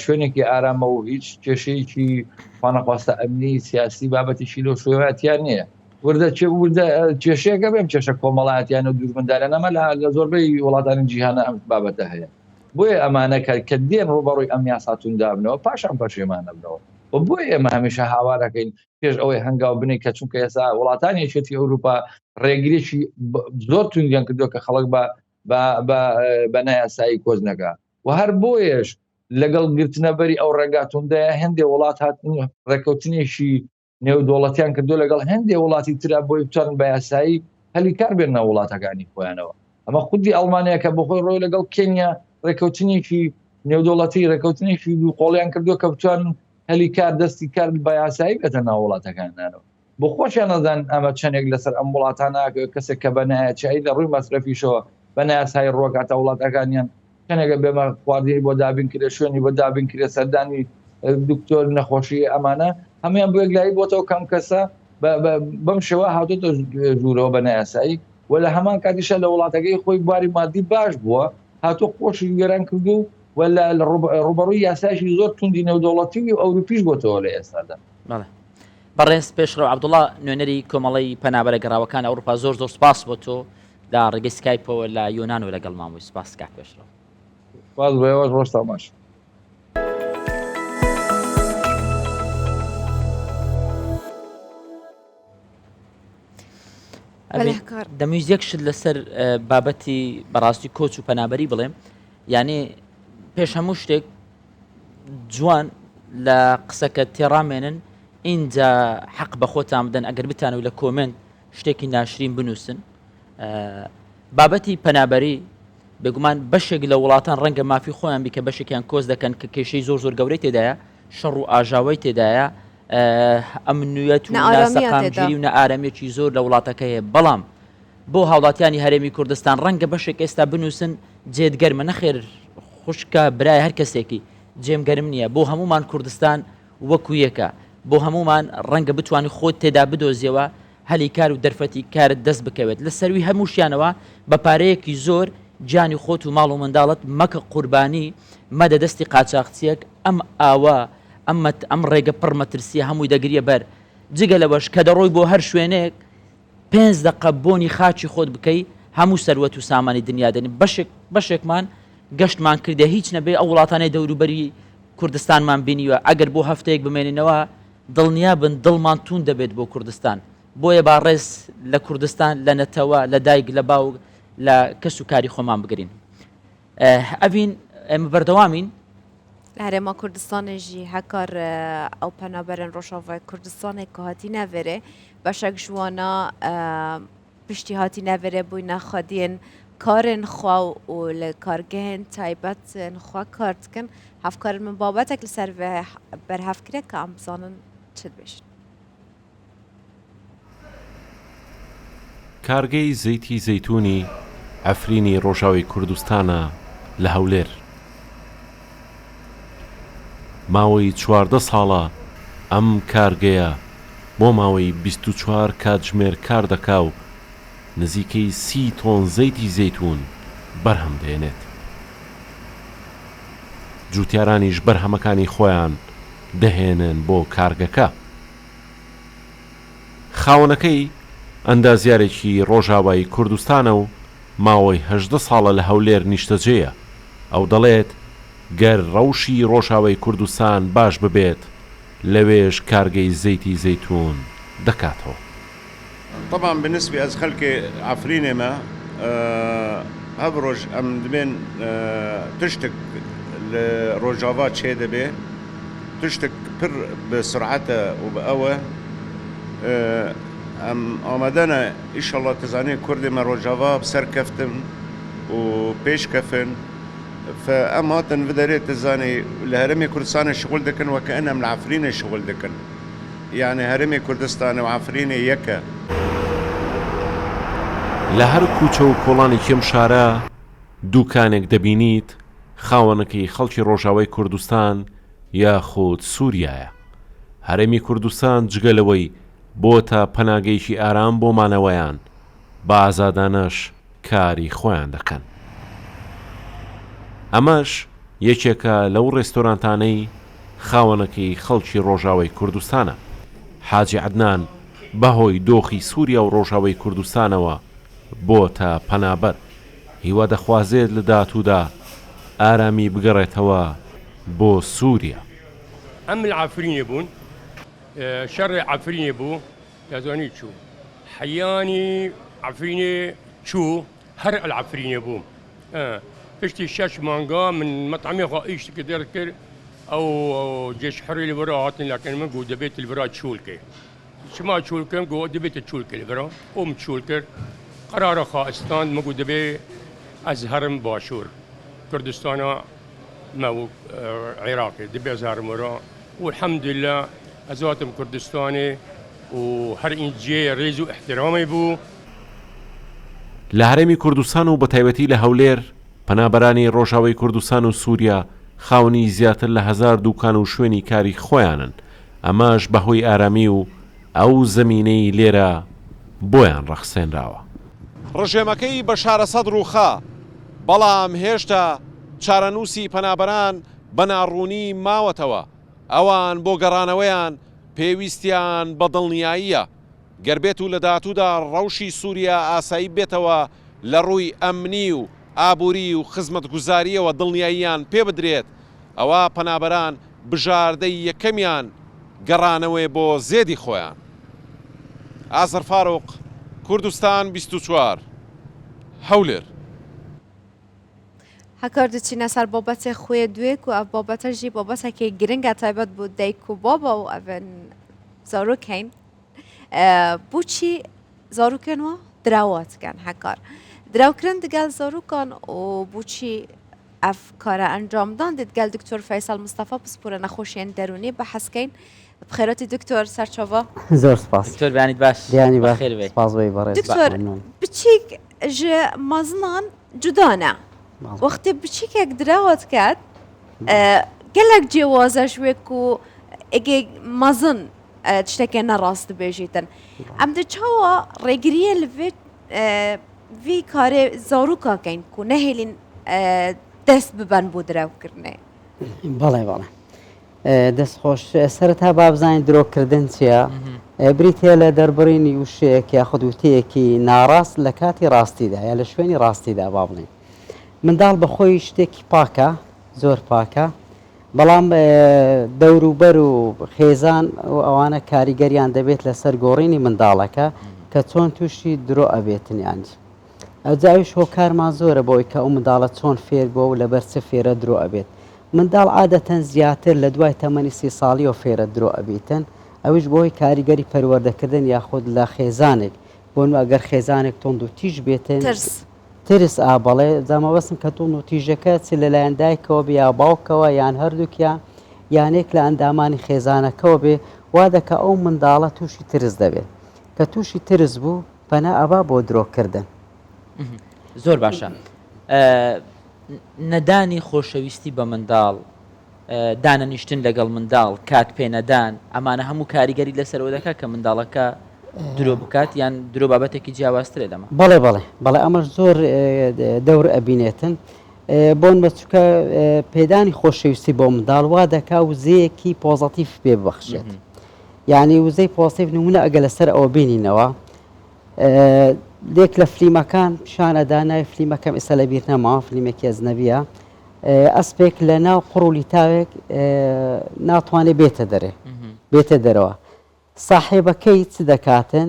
شوێنێکی ئارامە و هیچ کێشەیەکی خوانەخواستە ئەمنی سیاسی بابەتێکی لەو شێوەیە نییە وردە وردە کێشەیەکە بێم کێشە کۆمەڵایەتیان و دوژمندارە نەمە لە زۆربەی وڵاتانی جیهانە ئەم بابەتە هەیە بۆیە ئەمانە کە کە دێن ڕوبەڕووی ئەم یاسا توندابنەوە پاشان پەشێمانەبنەوە و بۆیە ئێمە هەمیشە هاوارەکەین پێش ئەوەی هەنگاو بنێ کە چونکە ئێستا وڵاتانی یەکێتی ئەوروپا ڕێگریی زۆر توندیان کردووە کە خەڵک بە بە نایاسایی کۆچ نەکا و هەر بۆیەش لەگەڵ گرتنەبەری ئەو ڕێگا توندەیە هەندێک وڵات هاتن ڕێککەوتنێکی نێودوڵەتیان کردو لەگەڵ هەندێک وڵاتی ترا بۆی بتوانن بە یاسایی هەلی کار بێننە وڵاتەکانی خۆیانەوە. ئەمە خودی ئەڵمانیا کە بۆخۆی ڕۆی لەگەڵ کێنیا ڕێکەوتنێکی نێودەوڵەتی ڕێکەوتنێکی دوو قۆڵیان کردووە کە بتوانن هەلی کار دەستی کار بە یاسایی بێتە ناو وڵاتەکانیانەوە. بۆ خۆشیان نەزانن ئەمە چەندێک لەسەر ئەم وڵاتانە ناکەوێت کەسێک کە بە نایاسایی لە ڕووی مەسرەفیشەوە بە نایاسایی ڕۆکاتە وڵاتەکانیان چەندێکە بێمە خواردنی بۆ دابین کرێ شوێنی بۆ دابین کرێ سەردانی دکتۆر نەخۆشی ئەمانە هەمویان بۆ یەکلایی بۆتەوە کەم کەسە بەم شێوە هاتۆتە ژوورەوە بە نایاسایی و لە هەمان کاتیشە لە وڵاتەکەی خۆی بواری مادی باش بووە هاتۆ خۆشی وێران کردو و لە ڕوبەڕووی یاسایشی زۆر توندی نێودەوڵەتی و ئەوروپیش بۆتەوە لە ئێستادا. بەڵێ بەڕێز پێشڕەو عەبدوڵا نوێنەری کۆمەڵەی پەنابەرە گەڕاوەکان ئەوروپا زۆر زۆر سپاس بۆ تۆ لە ڕێگەی سکایپەوە لە یۆنان و لەگەڵمان بووی سپاس کاک پێشڕەو. سپاس بۆ ئێوەش ڕۆژتان باش. دەمویست یەک شت لەسەر بابەتی بەڕاستی کۆچ و پەنابەری بڵێم یعنی پێش هەموو شتێک جوان لە قسەکە تێڕامێنن اینجا حەق بە خۆتان بدەن ئەگەر بتان و لە کۆمنت شتێکی ناشرین بنووسن بابەتی پەنابەری بێگومان بەشێک لە وڵاتان ڕەنگە مافی خۆیان بی کە بەشێکیان کۆچ دەکەن کە کێشەی زۆر زۆر گەورەی تێدایە شەڕ و ئاژاوەی تێدایە ئەمنیەت و ناسەقامگیری و نائارامیەکی زۆر لە وڵاتەکە هەیە بەڵام بۆ هاوڵاتیانی هەرێمی کوردستان ڕەنگە بەشێک ئێستا بنووسن جێت گەرمە نەخێر خوشکە برای هەر کەسێکی جێم گەرم نییە بۆ هەمومان کوردستان وەکو یەکە بۆ هەمومان ڕەنگە بتانی خۆت تێدا بدۆزیەوە هەلی کار و دەرفەتی کارت دەست بکەوێت لە سەروی هەمووشیانەوە بە پارەیەکی زۆر گیانی خۆت و ماڵ و منداڵت مەکە قوربانی مەدە دەستی قاچاخچیەک ئەم ئاوە ئەم ئەم ڕێگە پڕ مەترسیە هەمووی دەگریە بەر جگە لەوەش کە دەڕۆی بۆ هەر شوێنێک پێنج دەقە بۆنی خاکی خۆت بکەی هەموو سەروەت و سامانی دنیا دێنی بەشێک بەشێکمان گەشتمان کردە هیچ نەبێ ئەو وڵاتانەی دەوروبەری کوردستانمان بینیوە ئەگەر بۆ هەفتەیەک بمێنینەوە دڵنیا بن دڵمان توند دەبێت بۆ کوردستان بۆیە با ڕێز لە کوردستان لە نەتەوە لە دایک لە باوک لە کەس و کاری خۆمان بگرین ئەڤین ئێمە بەردەوامین. لە هەرێما کوردستانێ ژی هەکار ئەو پەنابەرێن ڕۆژاڤای کوردستانێ ک هاتینە ڤێرێ بەشەک ژ وانا پشتی هاتینە ڤێرێ بوینە خودیێن کارێن خوە و لە کارگەهێن تایبەتێن خوە کار دکن هەڤکارێن من بابەتێک لەسەر ڤێ بەرهەڤ کرێ ک ئەم بزانن چ دبێژن. کارگەی زەیتی زەیتوونی عەفرینی ڕۆژاوی کوردستانە لە هەولێر. ماوەی 14 ساڵە ئەم کارگەیە بۆ ماوەی 24 کاتژمێر کار دەکا و نزیکەی 30 تۆن زەیتی زەیتوون بەرهەم دەهێنێت. جووتیارانیش بەرهەمەکانی خۆیان دەهێنن بۆ کارگەکە. خاوەنەکەی ئەندازیارێکی ڕۆژاوای کوردستانە و ماوەی 18 ساڵە لە هەولێر نیشتەجێیە، ئەو دەڵێت، گەر ڕەوشی ڕۆژاوای کوردستان باش ببێت، لەوێش کارگەی زەیتی زەیتوون دەکاتەوە. طبعا بالنسبة ئەز خەلکێ عەفرینێ مە هەڤ ڕۆژ ئەم دبێن تشتک لە ڕۆژاڤا چێ دەبێ تشتک پر بە سرعەتە و بە ئەوە ئەم ئامادەنە ئیشەڵا تزانێ کوردێ مە ڕۆژاڤا بسەر کەفتن و پێش کەفن ف ئەم هاتن ڤدەرێ تزانێ لە هەرێمێ کوردستانێ شغل دکن وەکەئن ئەم لە عەفرینێ شغل دکن. یانی هەرێمی کوردستانێ و عەفرینێ یەکە. لە هەر کوچە و کۆڵانێکی ئەم شارە دوکانێک دەبینیت خاوەنەکەی خەڵکی ڕۆژاوای کوردستان یاخود سوریایە. هەرێمی کوردستان جگە لەوەی بۆتە پەناگەیەکی ئارام بۆ مانەوەیان، بە ئازادانەش کاری خۆیان دەکەن. ئەمەش یەکێکە لەو ڕێستۆرانتانەی خاوەنەکەی خەڵکی ڕۆژاوای کوردستانە. حاجی عەدنان بەهۆی دۆخی سووریا و ڕۆژاوای کوردستانەوە بۆتە پەنابەر. هیوا دەخوازێت لە داهاتوودا ئارامی بگەڕێتەوە بۆ سووریا. ئەم لە عەفرینێ بوون، شەڕێ عەفرینێ بوو، دەزانی چوو حەیانی عەفرینێ چوو هەر ئەل عەفرینێ بووم پشتی شەش مانگا من مەتعەمێ خوا ئیش دەرکرد ئەو جێش حڕی لە ورا هاتن لەکن من گو دەبێت لە ورا چوول کەی چما چوول کەم گو دەبێتە چوول کە لە ورا ئەوم چوول کرد. قەرارە خا ئستاند مە گو دبێ ئەز هەرم باشوور کوردستانا مە و عێراقێ دبێ ئەز هەرم وەرا و الحمدللە ئەز هاتم کوردستانێ و هەر ئین جێ رێز و ئحترامێ بوو. لە هەرێمی کوردستان و بەتایبەتی لە هەولێر، پەنابەرانی ڕۆژاوای کوردستان و سووریا خاوەنی زیاتر لە هەزار دووکان و شوێنی کاری خۆیانن، ئەمەش بەهۆی ئارامی و ئەو زەمینەی لێرە بۆیان ڕەخسێنراوە. ڕژێمەکەی بەشار ئەسەد ڕووخا، بەڵام هێشتا چارەنووسی پەنابەران بە ناڕوونی ماوەتەوە، ئەوان بۆ گەڕانەوەیان پێویستیان بە دڵنیاییە، گەر بێتو لە داهاتوودا ڕەوشی سووریا ئاسایی ببێتەوە لە ڕووی ئەمنی و ئابووری و خزمەتگوزارییەوە دڵنیاییان پێ بدرێت، ئەوا پەنابەران بژاردەی یەکەمیان گەڕانەوەیە بۆ زێدی خۆیان. ئازەر فاروق، کوردستان 24، هەولێر. هەکار دچینە سەر بابەتێ خوێ دوێ کو ئەڤ بابەتە ژی بابەتەکێ گرنگە تایبەت بۆ دایک و بابا و ئەڤن زارۆک هەین بۆچی زارۆکێن وە دراوە دکەن هەکار دراوکردن دگەل زارۆکان و بۆچی ئەف کارە ئەنجامدان دگەل دکتۆر فەیسەڵ مستەفا پسپۆرە نەخۆشیێن دەروونی بەحسکەین بخێرەتی دکتۆر سەرچاوە زۆر سپاس دکتۆر بیانیت باش بیانی باش بەخێر بێی سپاس بۆی بەڕێز دکتۆر ممنون. بچیک ژ مەزنان جودانە وەختی بچیکێک دراوە دکات گەلەک جێوازەش وێک و ئێگێ مەزن تشتەکێ نەڕاست دبێژیتن ئەم دە چاوە ڕێگریە لەێ ڤی کارێ زاروکا کەین کو نەهێلین دەست ببەن بۆ دراوکردنێ. بەڵێ بەڵێ دەست خۆش سەرەتا با بزانین درۆکردن چییە؟ بریتە لە دەربڕینی وشەیەک یاخود وتەیەکی ناڕاست لە کاتی ڕاستیدا یا لە شوێنی ڕاستیدا با بڵێین منداڵ بەخۆی شتێکی پاکە زۆر پاکە بەڵام دەوروبەر و خێزان و ئەوانە کاریگەریان دەبێت لەسەر گۆڕینی منداڵەکە کە چۆن تووشی درۆ ئەبێتن یانی ئەوجا ئەویش هۆکارمان زۆرە بۆی کە ئەو منداڵە چۆن فێر بووە و لەبەر چ فێرە درۆ ئەبێت منداڵ عادەتەن زیاتر لە دوای تەمەنی سی ساڵیەوە فێرە درۆ ئەبیتن ئەویش بەهۆی کاریگەری پەروەردەکردن یاخود لە خێزانێک بۆ نموونە ئەگەر خێزانێک توند و تیژ بێتن ترس. ترس ئا بەڵێ جا مەبەستم کە توند و تیژەکە چ لەلایەن دایکەوە بێ یا باوکەوە یان هەردووکیان یان یەک لە ئەندامانی خێزانەکەوە بێ وا دەکا ئەو منداڵە تووشی ترس دەبێت کە تووشی ترس بوو پەنا ئەبا بۆ درۆ کردن. زۆر باشە نەدانی خۆشەویستی بە منداڵ دانەنیشتن لەگەڵ منداڵ، کات پێنەدان، ئەمانە هەموو کاریگەری لەسەرەوە دەکات کە منداڵەکە درۆ بکات یان درۆ بابەتێکی جیاوازترە لەمە؟ بەڵێ بەڵێ بەڵێ ئەمەش زۆر دەور ئەبینێتن بۆن بە چکە پێدانی خۆشەویستی بۆ منداڵ وا دەکا وزەیەکی پۆزەتیف پێ ببەخشێت یعنی وزەی پۆزەتیف نمونە ئەگە لەسەر ئەوە بینینەوە لێک لە فلیمەکان پیشانەدا ناوی فلیمەکەم ئێستا لە بیر نەماوە فلیمێکی ئەجنەبیە ئەسپێک لە ناو قوڕ و لیتاوێک ناتوانێت بێتە دەرێ بێتە دەرەوە ساحێبەکەی چ دەکاتن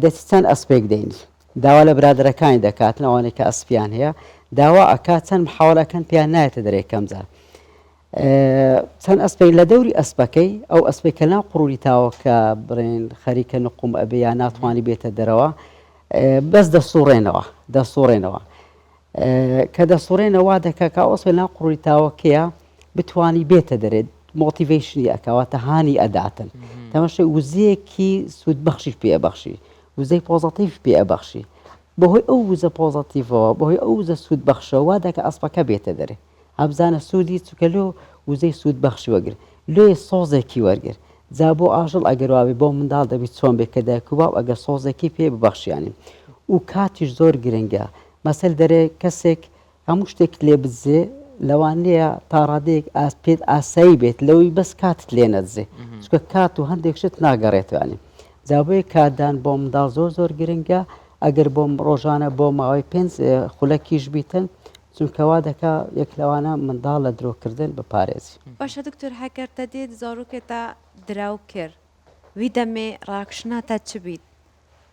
دەچی چەند ئەسپێک دەینی داوا لە برادەرەکانی دەکاتن ئەوانەی کە ئەسپیان هەیە داوا ئەکات چەند محاوەلەکەن پیان نایەتە دەرێ کەمجار چەند ئەسپێک لە دەوری ئەسپەکەی ئەو ئەسپێک کە ناو قوڕولی تاوەکە بڵێن خەریکە نقوم ئەبێ یا ناتوانانی بێتە دەرەوە بەس دەسوڕێنەوە دەسوڕێنەوە کە دەسوڕێنەوە وا دەکا کە ئەو ئەسپە لەناو قوڕی تاوەکەیە بتوانی بێتە دەرێ motivation ی ئەکا واتە هانی ئەداتن تەماشای وزەیەکی سوودبەخشی پێ ئەبەخشی وزەی پۆزەتیڤ پێ ئەبەخشی بەهۆی ئەو وزە پۆزەتیڤەوە بەهۆی ئەو وزە سوودبەخشەوە وا دەکا ئەسپەکە بێتە دەرێ هەبزانە سوودی چونکە لۆ وزەی سوودبەخشی وەگر لۆیە سۆزێکی وەرگر جا بۆ ئاژەڵ ئەگەر وابێ بۆ منداڵ دەبی چۆن بێ کە دایک و باو ئەگەر سۆزێکی پێ ببەخشیانی و کاتیش زۆر گرنگە مەسەل دەرێ کەسێک هەموو شتێکت لێ بدزێ لەوانەیە تا ڕادەیەک ئاس پێت ئاسایی بێت لەوەی بەس کاتت لێ نەدزێ چونکە کات و هەندێک شت ناگەڕێتوانی جا بۆیە کاتدان بۆ منداڵ زۆر زۆر گرنگە ئەگەر بۆ ڕۆژانە بۆ ماوەی پێنج خولەکیش بیتن چونکە وا دەکا یەک لەوانە منداڵ لە درۆکردن بپارێزی. باشە دکتۆر هەگەر تە دێت زاروکێ تە دراو کرد وی دەمێ ڕاکشنا تە چ بیت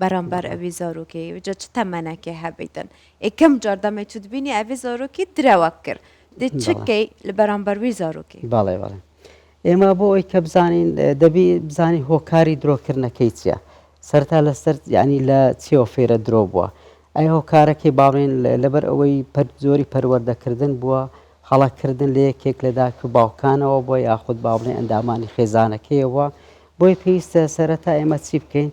بەرامبەر ئەوی زاروکێ جا چ تەمەنەکێ هەبیتن یەکەم جار دەمێ تو دبینی ئەوی زاروکی دراوەک کرد دێ چ کەی لە بەرامبەر وی زاروکێ؟ بەڵێ بەڵێ ئێمە بۆ ئەوەی کە بزانین دەبی بزانین هۆکاری درۆکردنەکەی چییە؟ سەرەتا لەسەر یانی لە چیەوە فێرە درۆ بووە؟ ئەی هۆکارەکەی با بڵێین لەبەر ئەوەی پەر جۆری پەروەردەکردن بووە، هەڵەکردن لە یەکێک لە داک و باوکانەوە بووە یاخود با بڵێین ئەندامانی خێزانەکەیەوە بۆیە پێویستە سەرەتا ئێمە چی بکەین؟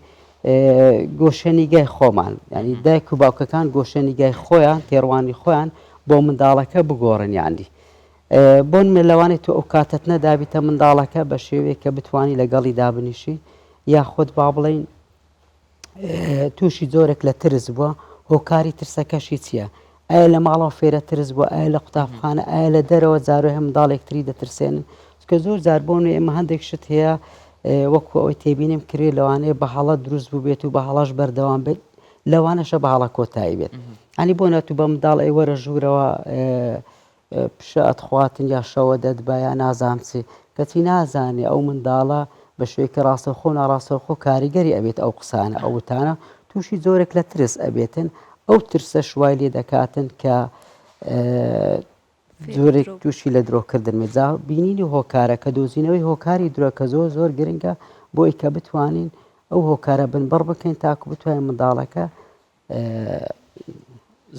گۆشەنیگای خۆمان یعنی دایک و باوکەکان گۆشەنیگای خۆیان تێڕوانی خۆیان بۆ منداڵەکە بگۆڕن یعنی بۆن مە لەوانەیە تۆ ئەو کاتەت نەدابیتە منداڵەکە بە شێوەیەک کە بتانی لەگەڵی دابنیشی یاخود با بڵین تووشی جۆرێک لە ترس بووە هۆکاری ترسەکەشی چییە؟ ئایا لە ماڵەوە فێرە ترس بووە ئایا لە قوتابخانە ئایا لە دەرەوە زارۆ هەیە منداڵ یەکتری دەترسێنن چونکە زۆر جار بۆ نوێ ئێمە هەندێک شت هەیە وەکو ئەوەی تێبینیم کرێ لەوانەیە بە هەڵە دروست بوو بێت و بە هەڵەش بەردەوام بێت لەوانەشە بە هەڵە کۆتایی بێت ئەنی بۆ نەتوو بە منداڵ ئەی وەرە ژوورەوە پشە ئەتخواتن یا شەوە دەتبا یا نازانم چی کەچی نازانێ ئەو منداڵە بە شێوەیەکی ڕاستەوخۆ و ناڕاستەوخۆ کاریگەری ئەبێت ئەو قسانە ئەو وتانە تووشی جۆرێک لە ترس ئەبێتن ئەو ترسەش وای لێ دەکاتن کە جۆرێک تووشی لە درۆکردن بێت جا بینینی هۆکارە کە دۆزینەوەی هۆکاری درۆ کە زۆر زۆر گرنگە بۆی کە بتوانین ئەو هۆکارە بنبڕ بکەین تاکو بتوانین منداڵەکە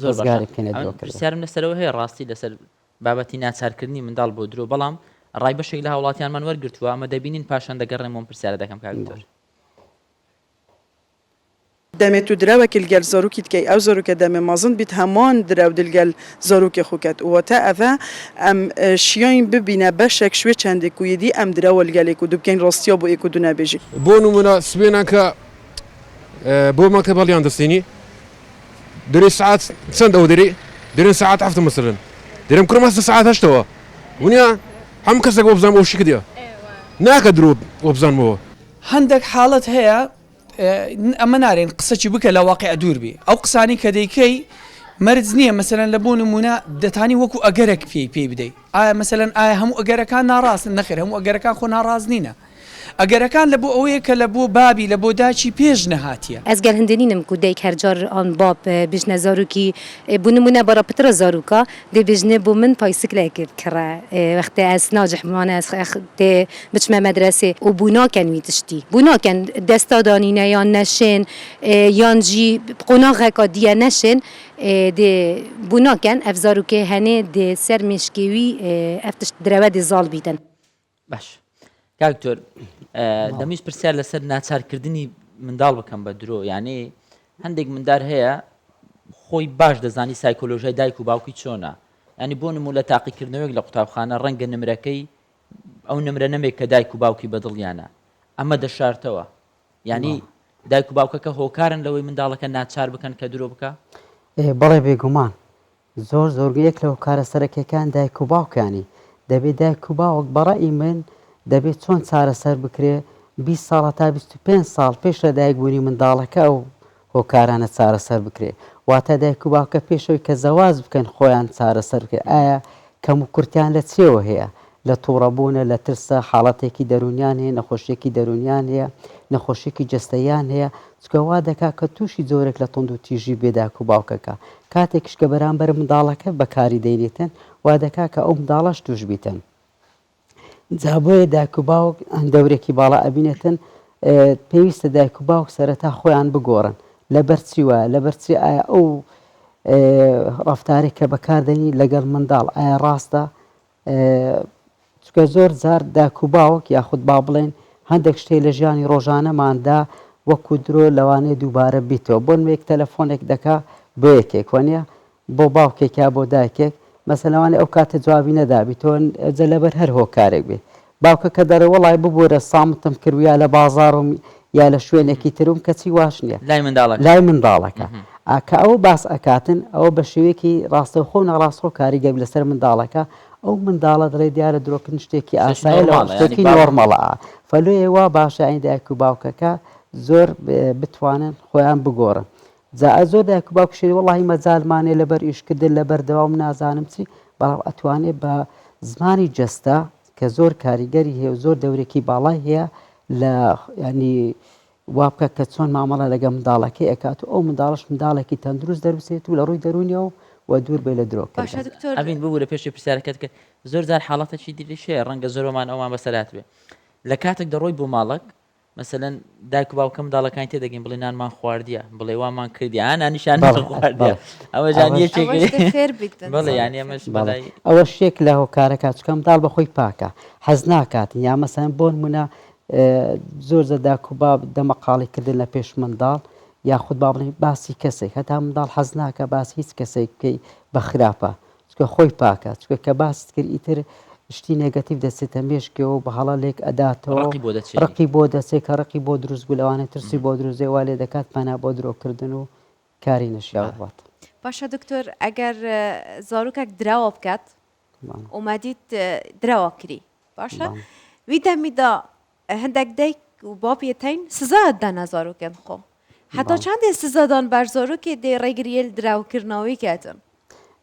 زۆر باشە پرسیارم لەسەرەوە هەیە ڕاستی لەسەر بابەتی ناچارکردنی منداڵ بۆ درۆ بەڵام ڕای بەشێک لە هاوڵاتیانمان وەرگتووە ئەمە دەبینین پاشان دەگەڕێمەوە پرسیارە دەکەم کاک دکتۆر. دەمێ تو درەوەکی لگەل زارۆکی دکەی ئەو زارۆکە دەمێ مەزن بیت هەمان درەو دلگەل زارۆکی خو کەت واتە ئەڤە ئەم شیاین ببینە بەشەک شوێ چەندێ کو یدی ئەم درەوە لگەل ئێکو دو بکەین ڕاستیا بۆ ئێکو دو نەبێژی. بۆ نمونە سبێنان کە بۆ مەکتەب هەڵیان دەستێنی دەرێ سعات چەند ئەوە دەرێ دەرێن سعات هەفتە مەسەلەن دەرێم کوڕم هەستە سعات هەشتەوە ونیا هەموو کەسێک وەبزانم ئەو شتی کردیە ناکە درۆ وەبزانمەوە. هەندەک حاڵەت هەیە ئەمە نارێن قسەکی بکە لە واقیع دوور بی ئەو قسانەی کە دەیکەی مەرج نییە مەسەلەن لە بۆ نموونە دەتانی وەکو ئەگەرێک پێی پێی بدەی ئایا مەسەلەن ئایا هەموو ئەگەرەکان ناڕاستن نەخێر هەموو ئەگەرەکان خۆ ناڕاست نینە ئەگەرەکان لە بۆ ئەوەیە کە لە بۆ بابی لە بۆ داکی پێش نەهاتیە. ئەز گەل هندێ نینم کو دایک هەر جار ئان باب بژنە زاروکی بو نمونە بارا پترە زاروکا دێ بژنێ بو من پایسکلێک بکڕە وەختێ ئەز ناجح بمانە ئەز تێ بچمە مەدرەسێ و بو ناکەن وی تشتی بو ناکەن دەستا دانینە یان نەشێن یان ژی قۆناغەکا دیە نەشێن دێ بو ناکەن ئەv زاروکێ هەنێ دێ سەر مێشکێ وی ئەv تشت درەوە دێ زاڵ بیتن. باش کاک دکتۆر دەمویست پرسیار لەسەر ناچارکردنی منداڵ بکەم بە درۆ یعنی هەندێک مندار هەیە خۆی باش دەزانی سایکۆلۆژیای دایک و باوکی چۆنە ینی بۆ نمو لە تاقیکردنەوەیەک لە قوتابخانە ڕەنگە نمرەکەی ئەو نمرە نەمێک کە دایک و باوکی بەدڵیانە ئەمە دەشارتەوە یعنی دایک و باوکەکە هۆکارن لەوەی منداڵەکە ناچار بکەن کە درۆ بکە بەڵێ بێگومان زۆر زۆر یەک لە هۆکارە سەرەکیەکان دایک و باوکانی دەبێ دایک و باوک بە ڕەئی من دەبێ چۆن چارەسەر بکرێ 20 ساڵ تا 25 ساڵ پێش لە دایک بوونی منداڵەکە ئەو هۆکارانە چارەسەر بکرێ واتە دایک و باوکە پێشەوەی کە زەواج بکەن خۆیان چارەسەر بکرێ ئایا کەم و کورتیان لە چێوە هەیە لە توڕەبوونە، لە ترسە، حاڵەتێکی دەروونیان هەیە، نەخۆشییەکی دەروونیان هەیە، نەخۆشییەکی جەستەییان هەیە، چونکە وا دەکات کە تووشی جۆرێک لە توندوتیژی بێ دایک و باوکەکە، کاتێکیش کە بەرامبەر منداڵەکە بەکاری دەینێتن وا دەکات کە ئەو منداڵەش تووش بیتن. جا بۆیە دایک و باوک دەورێکی باڵا ئەبینێتن، پێویستە دایک و باوک سەرەتا خۆیان بگۆڕن، لەبەر چی وایە، لەبەر چی ئایا ئەو ڕەفتارێک کە بەکاردێنی لەگەڵ منداڵ ئایا ڕاستە، چونکە زۆر جار داک و باوک یاخود با بڵێن هەندێک شتێ لە ژیانی ڕۆژانەماندا وەکو درۆ لەوانەیە دووبارە بیتەوە بۆ نمێک تەلەفۆنێک دەکا بۆ یەکێک وانە بۆ باوکێک یا بۆ دایکێک مەسەلەوانی ئەو کاتە جوابی نەدابیتەوە جە لەبەر هەر هۆکارێک بێ باوکە کە دەڵێ وەڵای ببورە سامتم کرد یا لە بازاڕم یا لە شوێنێکی ترم کەچی واش نییە لای منداڵەکە لای منداڵەکە کە ئەوە باس ئەکاتن ئەوە بە شێوەیەکی ڕاستەوخۆ و ناڕاستەوخۆ کاریگەر لەسەر منداڵەکە ئەو منداڵە دەڵێ دیارە درۆکردن شتێکی ئاسایە لە شتێکی نۆرمەڵە فەلۆیە وا باشە ئەین دایک و باوکەکە زۆر بتوانن خۆیان بگۆڕن جا زۆر دایک و باوک شێری وەڵی مەجالمانێ لەبەر ئیشکردن لەبەر دەوام نازانم چی بەڵام ئەتوانێ بە زمانی جەستە کە زۆر کاریگەری هەیە و زۆر دەورێکی باڵای هەیە لە ینی وا بکە کە چۆن مامەڵە لەگە منداڵەکەی ئەکات و ئەو منداڵش منداڵێکی تەندروست دەربچێت و لە ڕووی دەروونیەوە و دوور بێ لە درۆ باشە دکتۆر ئەڤین ببورە پێشی پرسیارەکەت کرد زۆر جار حاڵەتێکی دیریش هەیە ڕەنگە زۆربەمان ئەومان بەسەر هاتبێ لە کاتێک دەڕۆی بۆ ماڵک. مەسەلەن دایک و باوکە منداڵەکانی تێدەگەین بڵێ نانمان خواردیە بڵێ وامان کردی ئا نانیشان بەڵێ، خواردیە بەڵێ. ئەوە جان ئەوەش- یەکێک ئەوەش دە فێر بیتن بەڵێ زۆر. یانی ئەمەش بەڵێ بەلای ئەوە شتێک لە هۆکارەکە چونکە منداڵ بە خۆی پاکە حەز ناکات یا مەسەلەن بۆ نمونە زۆر جار داک و باب دەمەقاڵی کردن لە پێش منداڵ یاخود با بڵێین باسی کەسێک هەتا منداڵ حەز ناکە باسی هیچ کەسێک بکەی بە خراپە چونکە خۆی پاکە چونکە کە باست کرد ئیتر شتی نێگەتیڤ دەچێتە مێشکەوە بە هەڵە لێک ئەداتەوە ڕقی بۆ دەچێت ڕقی بۆ دەچێت کە ڕقی بۆ دروست بوو لەوانەیە ترسی بۆ دروست بێ وا لێ دەکات پەنا بۆ درۆکردن و کاری نەشیاو ببات. باشە دکتۆر ئەگەر زارۆکێک دراوە بکات و مادیت دراوە کری باشە وی دەمیدا هەندێک دایک و باب یەتین سزا دەنە زارۆکێن خۆ حتا چندێ سزادان بەر زارۆکێ دێ ڕێگریەل دراوکردنەوەی کاتن.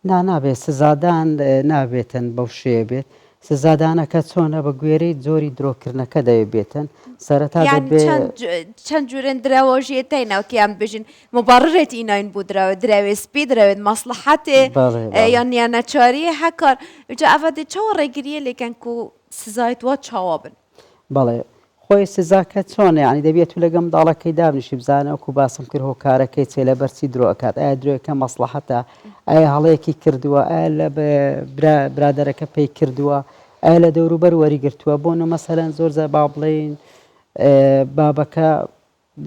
نا نابێت سزادان نابێتن بەو شێوەیە بێت سزادانەکە چۆنە بە گوێرەی جۆری درۆکردنەکە دەبێ بێتن سەرەتا یان دەبێ چەند چەند جورێن دراوەژیە تەینەوە کە یان بژین مبررێت ئیناین بۆ دراوێ دراوێ سپی دراوێت مەسڵەحەتێ بەڵێ بەڵێ. یان یان نەچاریە هەکار جا ئەڤە دێ چاوە ڕێگریە لێکەن کو سزایت وا چاوا بن. بەڵێ خۆی سزاکە چۆنە یانی دەبێت تو لەگەڵ منداڵەکەی دابنیشی بزانە وەکو باسم کرد هۆکارەکەی چیە لەبەر چی درۆ ئەکات ئایا درۆیەکە مەسڵەحەتە ئایا هەڵەیەکی کردووە ئایا لە برادەرەکە پێی کردووە ئایا لە دەوروبەر وەریگرتووە بۆ نمونە مەسەلەن زۆر جار با بڵێین بابەکە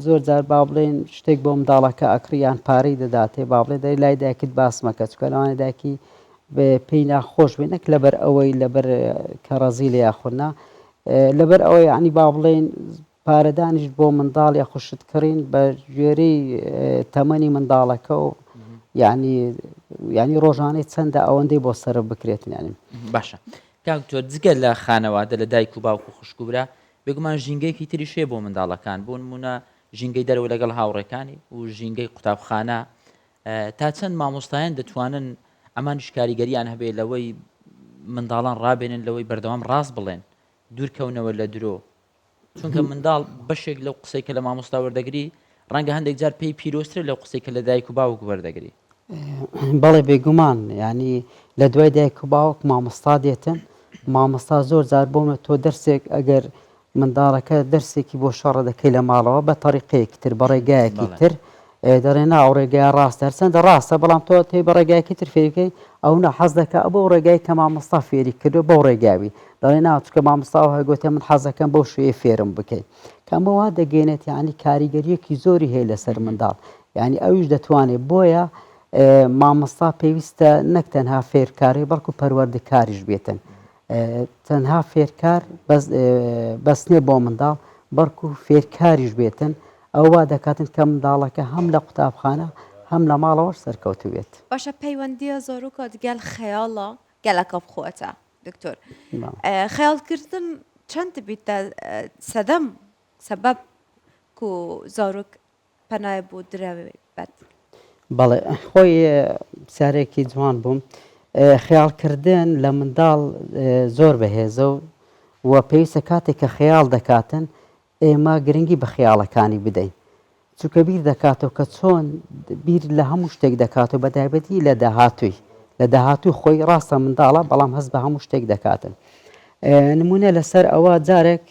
زۆر جار با بڵێین شتێک بۆ منداڵەکە ئەکڕی یان پارەی دەداتێ با بڵێ دەی لای دایکت باس مەکە چونکە لەوانەیە دایکی پێی ناخۆش بێ نەک لەبەر ئەوەی لەبەر کە ڕەزیلە یاخود نا لەبەر ئەوەی یعنی با بڵێین پارەدانیش بۆ منداڵ یاخود شت کڕین بە گوێرەی تەمەنی منداڵەکە و یعنی یعنی ڕۆژانەی چەندە ئەوەندەی بۆ سەرف بکرێت یعنی باشە کاک دکتۆر جگە لە خانەوادە لە دایک و باوک و خوشک و برا بێگومان ژینگەیەکی تریش هەیە بۆ منداڵەکان، بۆ نموونە ژینگەی دەرەوە لەگەڵ هاوڕێکانی و ژینگەی قوتابخانە، تا چەند مامۆستایان دەتوانن ئەمانیش کاریگەریان هەبێ لەوەی منداڵان ڕابێنن لەوەی بەردەوام ڕاست بڵێن، دوورکەونەوە لە درۆ، چونکە منداڵ بەشێک لەو قسەی کە لە مامۆستا وەردەگری ڕەنگە هەندێک جار پێی پیرۆزترە لەو قسەی کە لە دایک و باوک وەردەگری. بەڵێ بێگومان یانی لە دوای دایک و باوک مامۆستا دێتن مامۆستا زۆر جار بۆ منە تۆ دەرسێک ئەگەر منداڵەکە دەرسێکی بۆ شەڕە دەکەی لە ماڵەوە بە تەریقەیەکی تر بە ڕێگایەکی تر دەڵێ نا ئەو ڕێگای ڕاستە هەرچەندە ڕاستە بەڵام تۆ تێ بە ڕێگایەکی تر فێریکەی ئەو نا حەز دەکا ئەو بەو ڕێگای کە مامۆستا فێری کردو بەو ڕێگاوی دەڵێ نا چونکە مامۆستا وای گوتە من حەز دەکەم بەو شێوەیە فێرم بکەی کە ئەمە وا دەگەێنێت یعنی کاریگەریەکی زۆری هەیە لەسەر منداڵ یانی ئەویش دەتوانێت بۆیە مامۆستا پێویستە نەک تەنها فێرکاری بەڵکو پەروەردەکاریش بێتن تەنها فێرکار بەس نییە بۆ منداڵ بەڵکو فێرکاریش بێتن ئەو وا دەکاتن کە منداڵەکە هەم لە قوتابخانە هەم لە ماڵەوەش سەرکەوتوو بێت. باشە پەیوەندیە زارۆکا دگەل خەیاڵا گەلەکا بخوەتە دکتۆر خەیاڵکردن چەند دبیتە سەدەم سەبەب کو زارۆک پەنای بۆ درەوێ بەد. بەڵێ خۆی پرسیارێکی جوان بوو. خەیاڵکردن لە منداڵ زۆر بەهێزە و و پێویستە کاتێک کە خەیاڵ دەکاتن ئێمە گرنگی بە خەیاڵەکانی بدەین چونکە بیر دەکاتەوە کە چۆن بیر لە هەموو شتێک دەکاتەوە بە تایبەتی لە داهاتووی لە داهاتوو خۆی ڕاستە منداڵە بەڵام هەست بە هەموو شتێک دەکاتن نمونە لەسەر ئەوە جارێک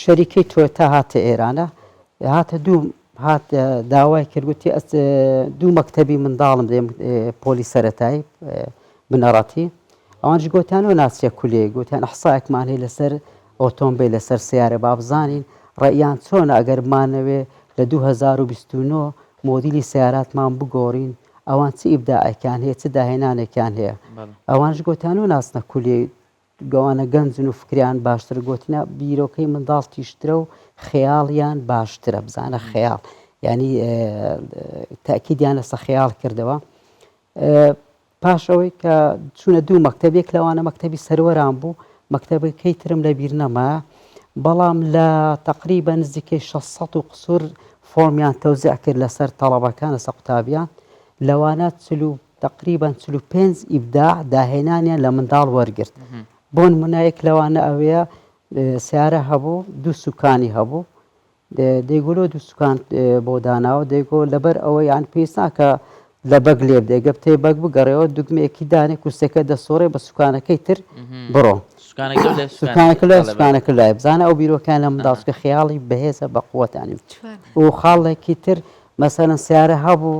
شەریکەی تۆیۆتا هاتە ئێرانە هاتە دوو هات داوای کرد گوتی دوو مەکتەبی منداڵم دێم پۆلی سەتایی بنەڕەتی ئەوانش گوتیانەوە ناچیە کولێ گوتیان ئەحسایەکمان هەیە لەسەر ئۆتۆمبیل لەسەر سیارە با بزانین ڕێیان چۆنە ئەگەر بمانەوێ لە 2029 مۆدیلی سیاراتمان بگۆڕین ئەوان چ ئیبداعێکیان هەیە چ داهێنانێکیان هەیە ئەوانش گوتیانەوە ناچنە کولیە گەوانە گەنجن و فکریان باشترە گۆتینا بیرۆکەی منداڵ تیژترە و خەیاڵیان باشترە بزانە خەیاڵ یعنی تاکیدیان لەسە خەیاڵ کردەوە پاش ئەوەی کە چوونە دوو مەکتەب یەک لەوانە مەکتەبی سەروەران بوو مەکتەبەکەی ترم لە بیر نەما بەڵام لە تقریبا نزیکەی 600 و قسوور فۆرمیان تەوزیع کرد لەسەر تەڵەبەکان لەسەر قوتابیان لەوانە تەقریبەن 45 ئیبداع داهێنانیان لە منداڵ وەرگرت بۆ نمونە یەک لەوانە ئەوەیە سیارە هەبوو دوو سوکانی هەبوو دەیگۆ لۆ دوو سوکان بۆ داناوە دەیگۆ لەبەر ئەوە یان پێویست ناکە لە بەگ لێ بدەی گە بتەوێ بەگ بگەڕێەوە دوگمەیەکی دانێ کورسەکە دەسۆڕێ بە سوکانەکەی تر بڕۆ. سوکانەکە لای سوکانەکە لای بزانە ئەو بیرۆکان لە منداڵ چکە خەیاڵی بەهێزە بە قوتانی و خاڵێکی تر مەسەلەن سیارە هەبوو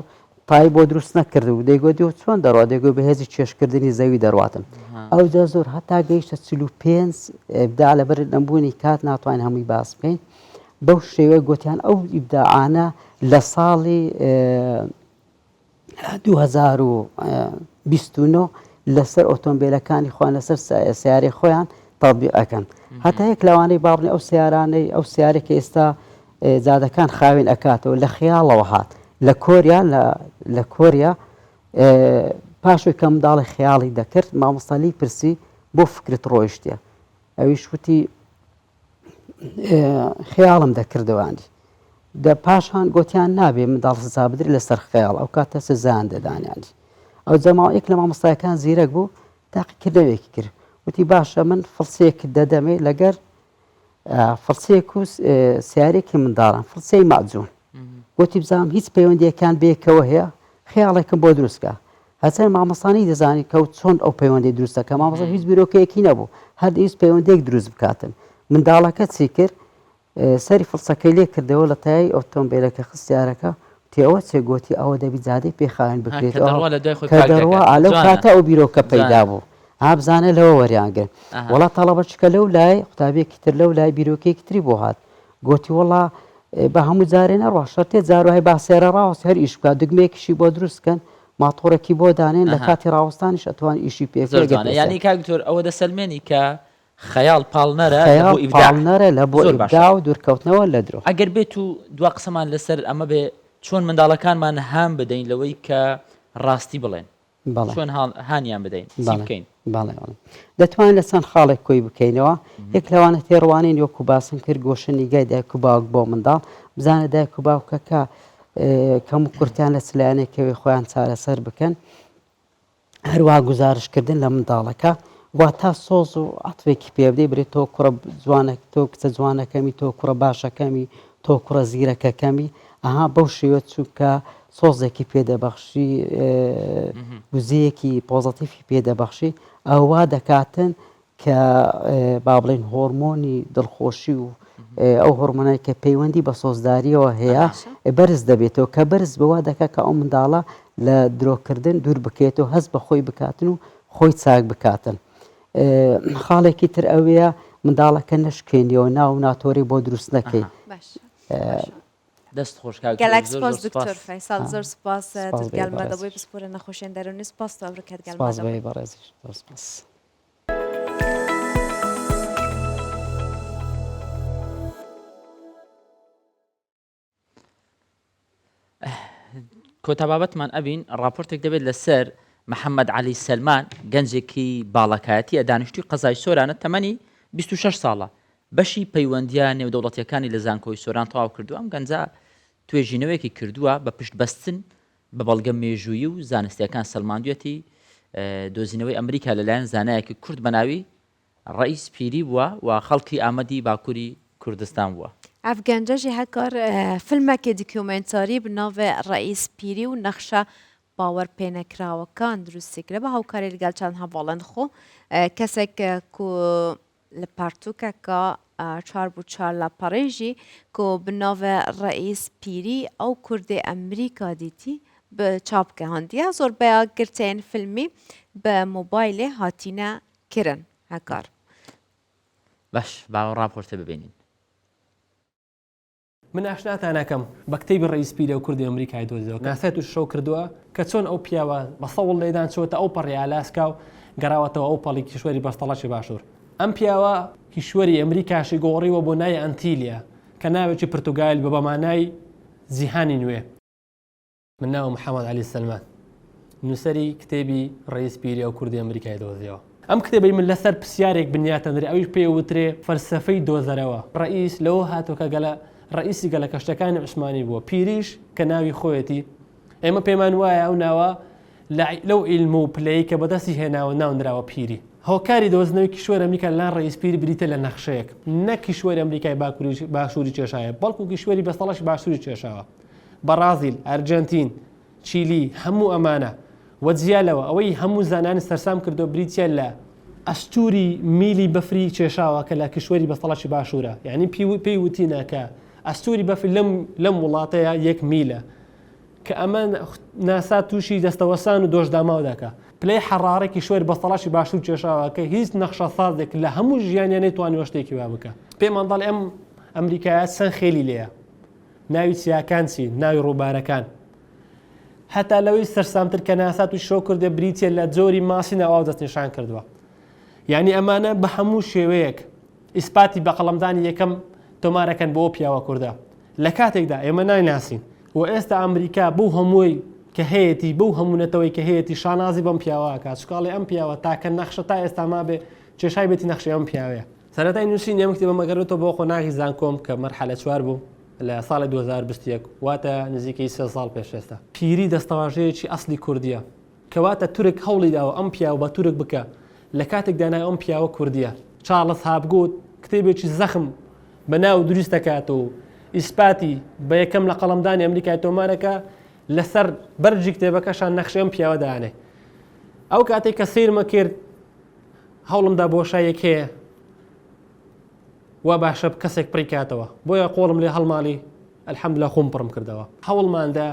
تای بۆ دروست نەکرد و دەیگوت و چۆن دەڕوا دەیگوت بە هێزی کێشکردنی زەوی دەڕواتن ئەوجا زۆر هەتا گەیشتە 45 ئبدا لەبەر نەبوونی کات ناتوانین هەمووی باس بکەین بەو شێوەیە گوتیان ئەو ئیبداعانە لە ساڵی 2029 لەسەر ئۆتۆمبیلەکانی خۆیان لەسەر سیارەی خۆیان تەطبیق ئەکەن هەتا یەک لەوانەی با بڵێن ئەو سیارانەی ئەو سیارەی کە ئێستا جادەکان خاوێن ئەکاتەوە لە خەیاڵەوە هات لە کۆریا لە کۆریا پاشوی کە منداڵی خەیاڵی دەکرد مامۆستا لێی پرسی بۆ فکرت ڕۆیشتە ئەویش وتی خەیاڵم دەکردەوەندی دە پاشان گوتیان نابێ منداڵ سزا بدرێت لەسەر خەیاڵ ئەو کاتە سزان دەدانیانی ئەو جەماوەیەک لە مامۆستایەکان زیرەک بوو تاقیکردنەوەیەکی کرد وتی باشە من فڵسێک دەدەمێ لەگەر فڵچەیەک و سیارێکی منداڵان فڵچەی مەعجون گوتی بزانم هیچ پەیوەندیەکان بێکەوە هەیە خەیاڵێکم بۆ دروستکە هەچەند مامۆستانی دەزانی کە چۆن ئەو پەیوەندی دروستەکە مامۆستا هیچ بیرۆکەیەکی نەبوو هەر دەیویست پەیوەندێک دروست بکاتن منداڵەکە چی کرد سەری فڵچەکەی لێ کردەوە لە تای ئۆتۆمبیلەکە خستیارەکە تێوە چێ گوتی ئەوە دەبی جادەی پێ خاوێن بکرێت کە دەڕوا لەو کاتە ئەو بیرۆکە پەیدا بوو ها بزانە لەوە وەریان گرت وەڵا تەڵەبەچکە لەو لای قوتابیەکی تر لەو لای بیرۆکەیەکی تری بۆ هات گۆتی وەڵا بە هەموو جارێ نەڕوا شەرتێ جاروای با سێرە ڕاوەست هەر ئیش بکات دگمەیەکیشی بۆ دروست کەن ماتۆڕێکی بۆ دانێن لە کاتی ڕاوەستانیش ئەتوان ئیشی پێ زۆر جوانە یانی کاک دکتۆر ئەوە دەسەلمێنی کە خەیاڵ پاڵنەرە لە خەیاڵ بۆ ئیبداع پاڵنەرە لە بۆ زۆر باشە ئیبداع و دوورکەوتنەوە لە درۆ. ئەگەر بێت و دوا قسەمان لەسەر ئەمە بێ چۆن منداڵەکانمان هان بدەین لەوەی کە ڕاستی بڵێن بەڵێ. چۆن هانیان بدەین چی بەڵێ بکەین؟ بەڵێ بەڵێ دەتوانین لە چەند خاڵێک کۆی بکەینەوە یەک لەوانە تێڕوانین وەکو باسم کرد گۆشە نیگای دایک و باوک بۆ منداڵ بزانە دایک و باوکەکە کەم و کورتیان لە چ لایەنێکەوەی خۆیان چارەسەر بکەن هەروە گوزارشکردن لە منداڵەکە واتا سۆز و عەتفێکی پێ بدەی برێ تۆ کوڕە جوانە تۆ کچە جوانەکەمی تۆ کوڕە باشەکەمی تۆ کوڕە زیرەکەکەمی ئەها بەو شێوە چونکە سۆزێکی پێ دەبەخشی وزەیەکی پۆزەتیفی پێ دەبەخشی ئەوە دەکاتن کە با بڵێن هۆرمۆنی دڵخۆشی و ئەو هۆرمۆنای کە پەیوەندی بە سۆزداریەوە هەیە بەرز دەبێتەوە کە بەرز بەوا دەکات کە ئەو منداڵە لە درۆکردن دوور بکێتەوە هەست بە خۆی بکاتن و خۆی چاک بکاتن خاڵێکی تر ئەوەیە منداڵەکە نەشکێنیەوە ناو ناتۆری بۆ دروست نەکەی دەست خۆش کاک گەلەک زۆر زۆر سپاس دکتۆر سپاس. فەیسەڵ زۆر سپاس سپاس تۆ بۆ گەل مە بەڕێزیش. دەبووی پسپۆرە نەخۆشیان دەروونی سپاس تو ئەمرکەت گەل مە سپاس دەبووی. بۆ بەڕێزیش زۆر سپاس. کۆتا بابەتمان ئەبین ڕاپۆرتێک دەبێت لەسەر محەممەد عەلی سەلمان گەنجێکی باڵەکایەتیە دانیشتوی قەزای سۆرانە تەمەنی 26 ساڵە بەشی پەیوەندیە نێودەوڵەتیەکانی لە زانکۆی سۆران تەواو کردووە ئەم گەنجە توێژینەوەیەکی کردووە بە پشت بەستن بە بەڵگە مێژوویی و زانستیەکان سەلماندویەتی دۆزینەوەی ئەمریکا لەلایەن زانایەکی کورد بەناوی ڕەئیس پیری بووە و خەڵکی ئامەدی باکووری کوردستان بووە. ئەڤ گەنجە ژی هەکار فیلمەکێ دیکیومێنتاری bi navê ڕەئیس پیری و نەخشە باوەرپێنەکراوەکان دروستی کرد بە هاوکاری لەگەڵ چەند هەڤاڵێن خۆ کەسێک کو li pertûkeka çar bû çar laperê jî ku bi navê Reîs Pîrî ew Kurdê Emerîka dîtî bi çap gehandiye. Zorbeya girteyên filmî bi mobaylê hatîne kirin. Hekar. باش با ڕاپۆرتە ببینین. من ئاشناتان ئەکەم بە کتێبی ڕەئیس پیرە و کوردی ئەمریکای دۆزیەوە ناسای تووشی شۆک کردووە کە چۆن ئەو پیاوە بە سەوڵ لێدان چۆتە ئەو پەڕی ئالاسکا و گەڕاوەتەوە ئەو پەڵی کیشوەری بەستەڵەکی باشوور ئەم پیاوە کیشوەری ئەمریکاشی گۆڕیوە بۆ ناوی ئەنتیلیا کە ناوێکی پرتوگالی بە بەمانای جیهانی نوێ. من ناوم محەمەد عەلی سەلمان نووسەری کتێبی ڕەئیس پیری ئەو کوردی ئەمریکای دۆزیەوە. ئەم کتێبەی من لەسەر پرسیارێک بنیاتەنرێ ئەویش پێی وترێ فەلسەفەی دۆزەرەوە. ڕەئیس لەوە هاتووە کە گەلە ڕەئیسی گەلە کەشتەکانی عوسمانی بووە. پیریش کە ناوی خۆیەتی. ئێمە پێمان وایە ئەو ناوە لە لەو عیلم و پلەی کە بەدەستی هێناوە ناونراوە پیری. هۆکاری دۆزینەوەی کیشوەری ئەمریکا لەلایەن ڕەئیس پیری بریتیە لە نەخشەیەک. نەک کیشوەری ئەمریکای باکووری باشووری کێشایە بەڵکو کیشوەری بەستەڵەکی باشووری کێشاوە. بەڕازیل، ئەرجەنتین، چیلی، هەموو ئەمانە و جیا لەوە ئەوەی هەموو زانایانی سەرسام کردووە بریتییە لە. ئەستووری میلی بەفری کێشاوە کە لە کیشوەری بەستەڵەکی باشوورە یانی پێی وتینە کە ئەستووری بەفر لەم لەم وڵاتەیە یەک میلە کە ئەمە ناسا تووشی دەستەوەسان و دۆشداماو دەکا. پلەی حەڕاڕەی کیشوەری بەستەڵەکی باشوور کێشاوە کە هیچ نەخشەسازێک لە هەموو ژیانیا نەیتوانیوە شتێکی وا بکا. پێمان دەڵێ ئەم ئەمریکایە چەند خێلی لێیە، ناوی چیاکان چین، ناوی ڕووبارەکان. هەتا لەوەی سەرسامتر کە ناسا تووشی شۆک کردێ بریتیە لە جۆری ماسی ناو ئاو دەستنیشان کردووە. یانی ئەمانە بە هەموو شێوەیەک ئیسپاتی بەقەڵەمدانی یەکەم تۆمارەکەن بۆ ئەو پیاوە کوردە. لە کاتێکدا ئێمە نایناسین و ئێستا ئەمریکا بەو هەمووی کە هەیەتی بەو هەموو نەتەوەی کە هەیەتی شانازی بەم پیاوە ئەکات چونکە ئەڵێ ئەم پیاوە تاکە نەخشە تا ئێستا مابێ کێشای بێتی نەخشەی ئەم پیاوەیە. سەرەتای نووسینی ئەم کتێبەم ئەگەرێتەوە بۆ قۆناغی زانکۆم کە مەرحەلە چوار بوو لە ساڵی 2021 واتە نزیکەی سێ ساڵ پێش ئێستا. پیری دەستەواژەیەکی ئەسڵی کوردییە کەواتە تورک هەوڵی داوە ئەم پیاوە بە تورک بکا لە کاتێکدا ناوی ئەم پیاوە کوردیە. چارڵس هابگود کتێبێکی زەخم بە ناو دروست دەکات و ئیسپاتی بە یەکەم لە قەڵەمدانی ئەمریکای تۆمارەکە لەسەر بەرگی کتێبەکەشان نەخشەی ئەم پیاوە دانێ. ئەو کاتێک کە سەیرمە کرد هەوڵمدا بۆشاییەک هەیە وا باشە کەسێک پڕی کاتەوە بۆیە قۆڵم لێ هەڵماڵی الحمدلله خۆم پڕم کردەوە. هەوڵماندا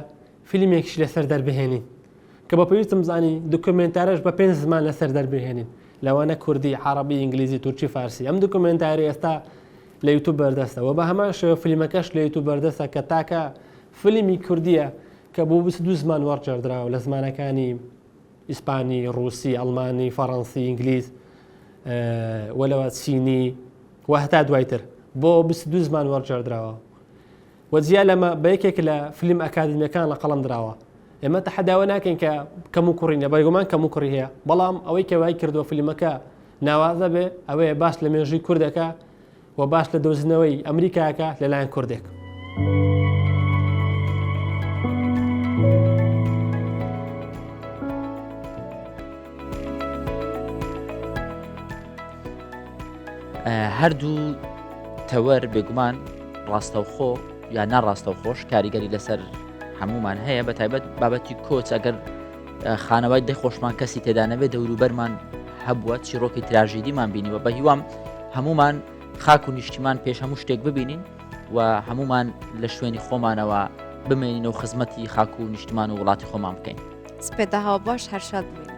فیلمێکیش لەسەر دەربهێنین کە بە پێویستم زانی دکۆمێنتارەش بە پێنج زمان لەسەر دەربهێنین لەوانە کوردی، عەڕەبی، ئینگلیزی، تورکی، فارسی. ئەم دکۆمێنتارەی ئێستا لە یوتوب بەردەستە و بە هەمان شێوە فیلمەکەش لە یوتوب بەردەستە کە تاکە فیلمی کوردیە کە بۆ 22 زمان وەرگێڕدراوە لە زمانەکانی ئیسپانی، ڕووسی، ئەڵمانی، فەڕەنسی، ئینگلیز و لەوە چینی و هەتا دوایتر بۆ 22 زمان وەرگێڕدراوە. وە جیا لەمە بە یەکێک لە فلیم ئەکادیمیەکان لە قەڵەم دراوە. ئێمە تەحەدا ئەوە ناکەین کە کەم و کوڕی نیە، بێگومان کەم و کوڕی هەیە، بەڵام ئەوەی کە وای کردووە فلیمەکە ناوازە بێ ئەوەیە باس لە مێژووی کورد ئەکا و باس لە دۆزینەوەی ئەمریکا ئەکا لەلایەن کوردێک. هەردوو تەوەر بێگومان ڕاستەوخۆ یا ناڕاستەوخۆش کاریگەری لەسەر هەمومان هەیە بە تایبەت بابەتی کۆچ ئەگەر خانەوای دە خۆشمان کەسی تێدا نەبێت دەوروبەرمان هەبووە چیرۆکی تراژیدیمان بینیوە بە هیوام هەمومان خاک و نیشتیمان پێش هەموو شتێک ببینین و هەمومان لە شوێنی خۆمانەوە بمێنین و خزمەتی خاک و نیشتمان و وڵاتی خۆمان بکەین. سپێدە هاوباش هەر شاد بمێنن.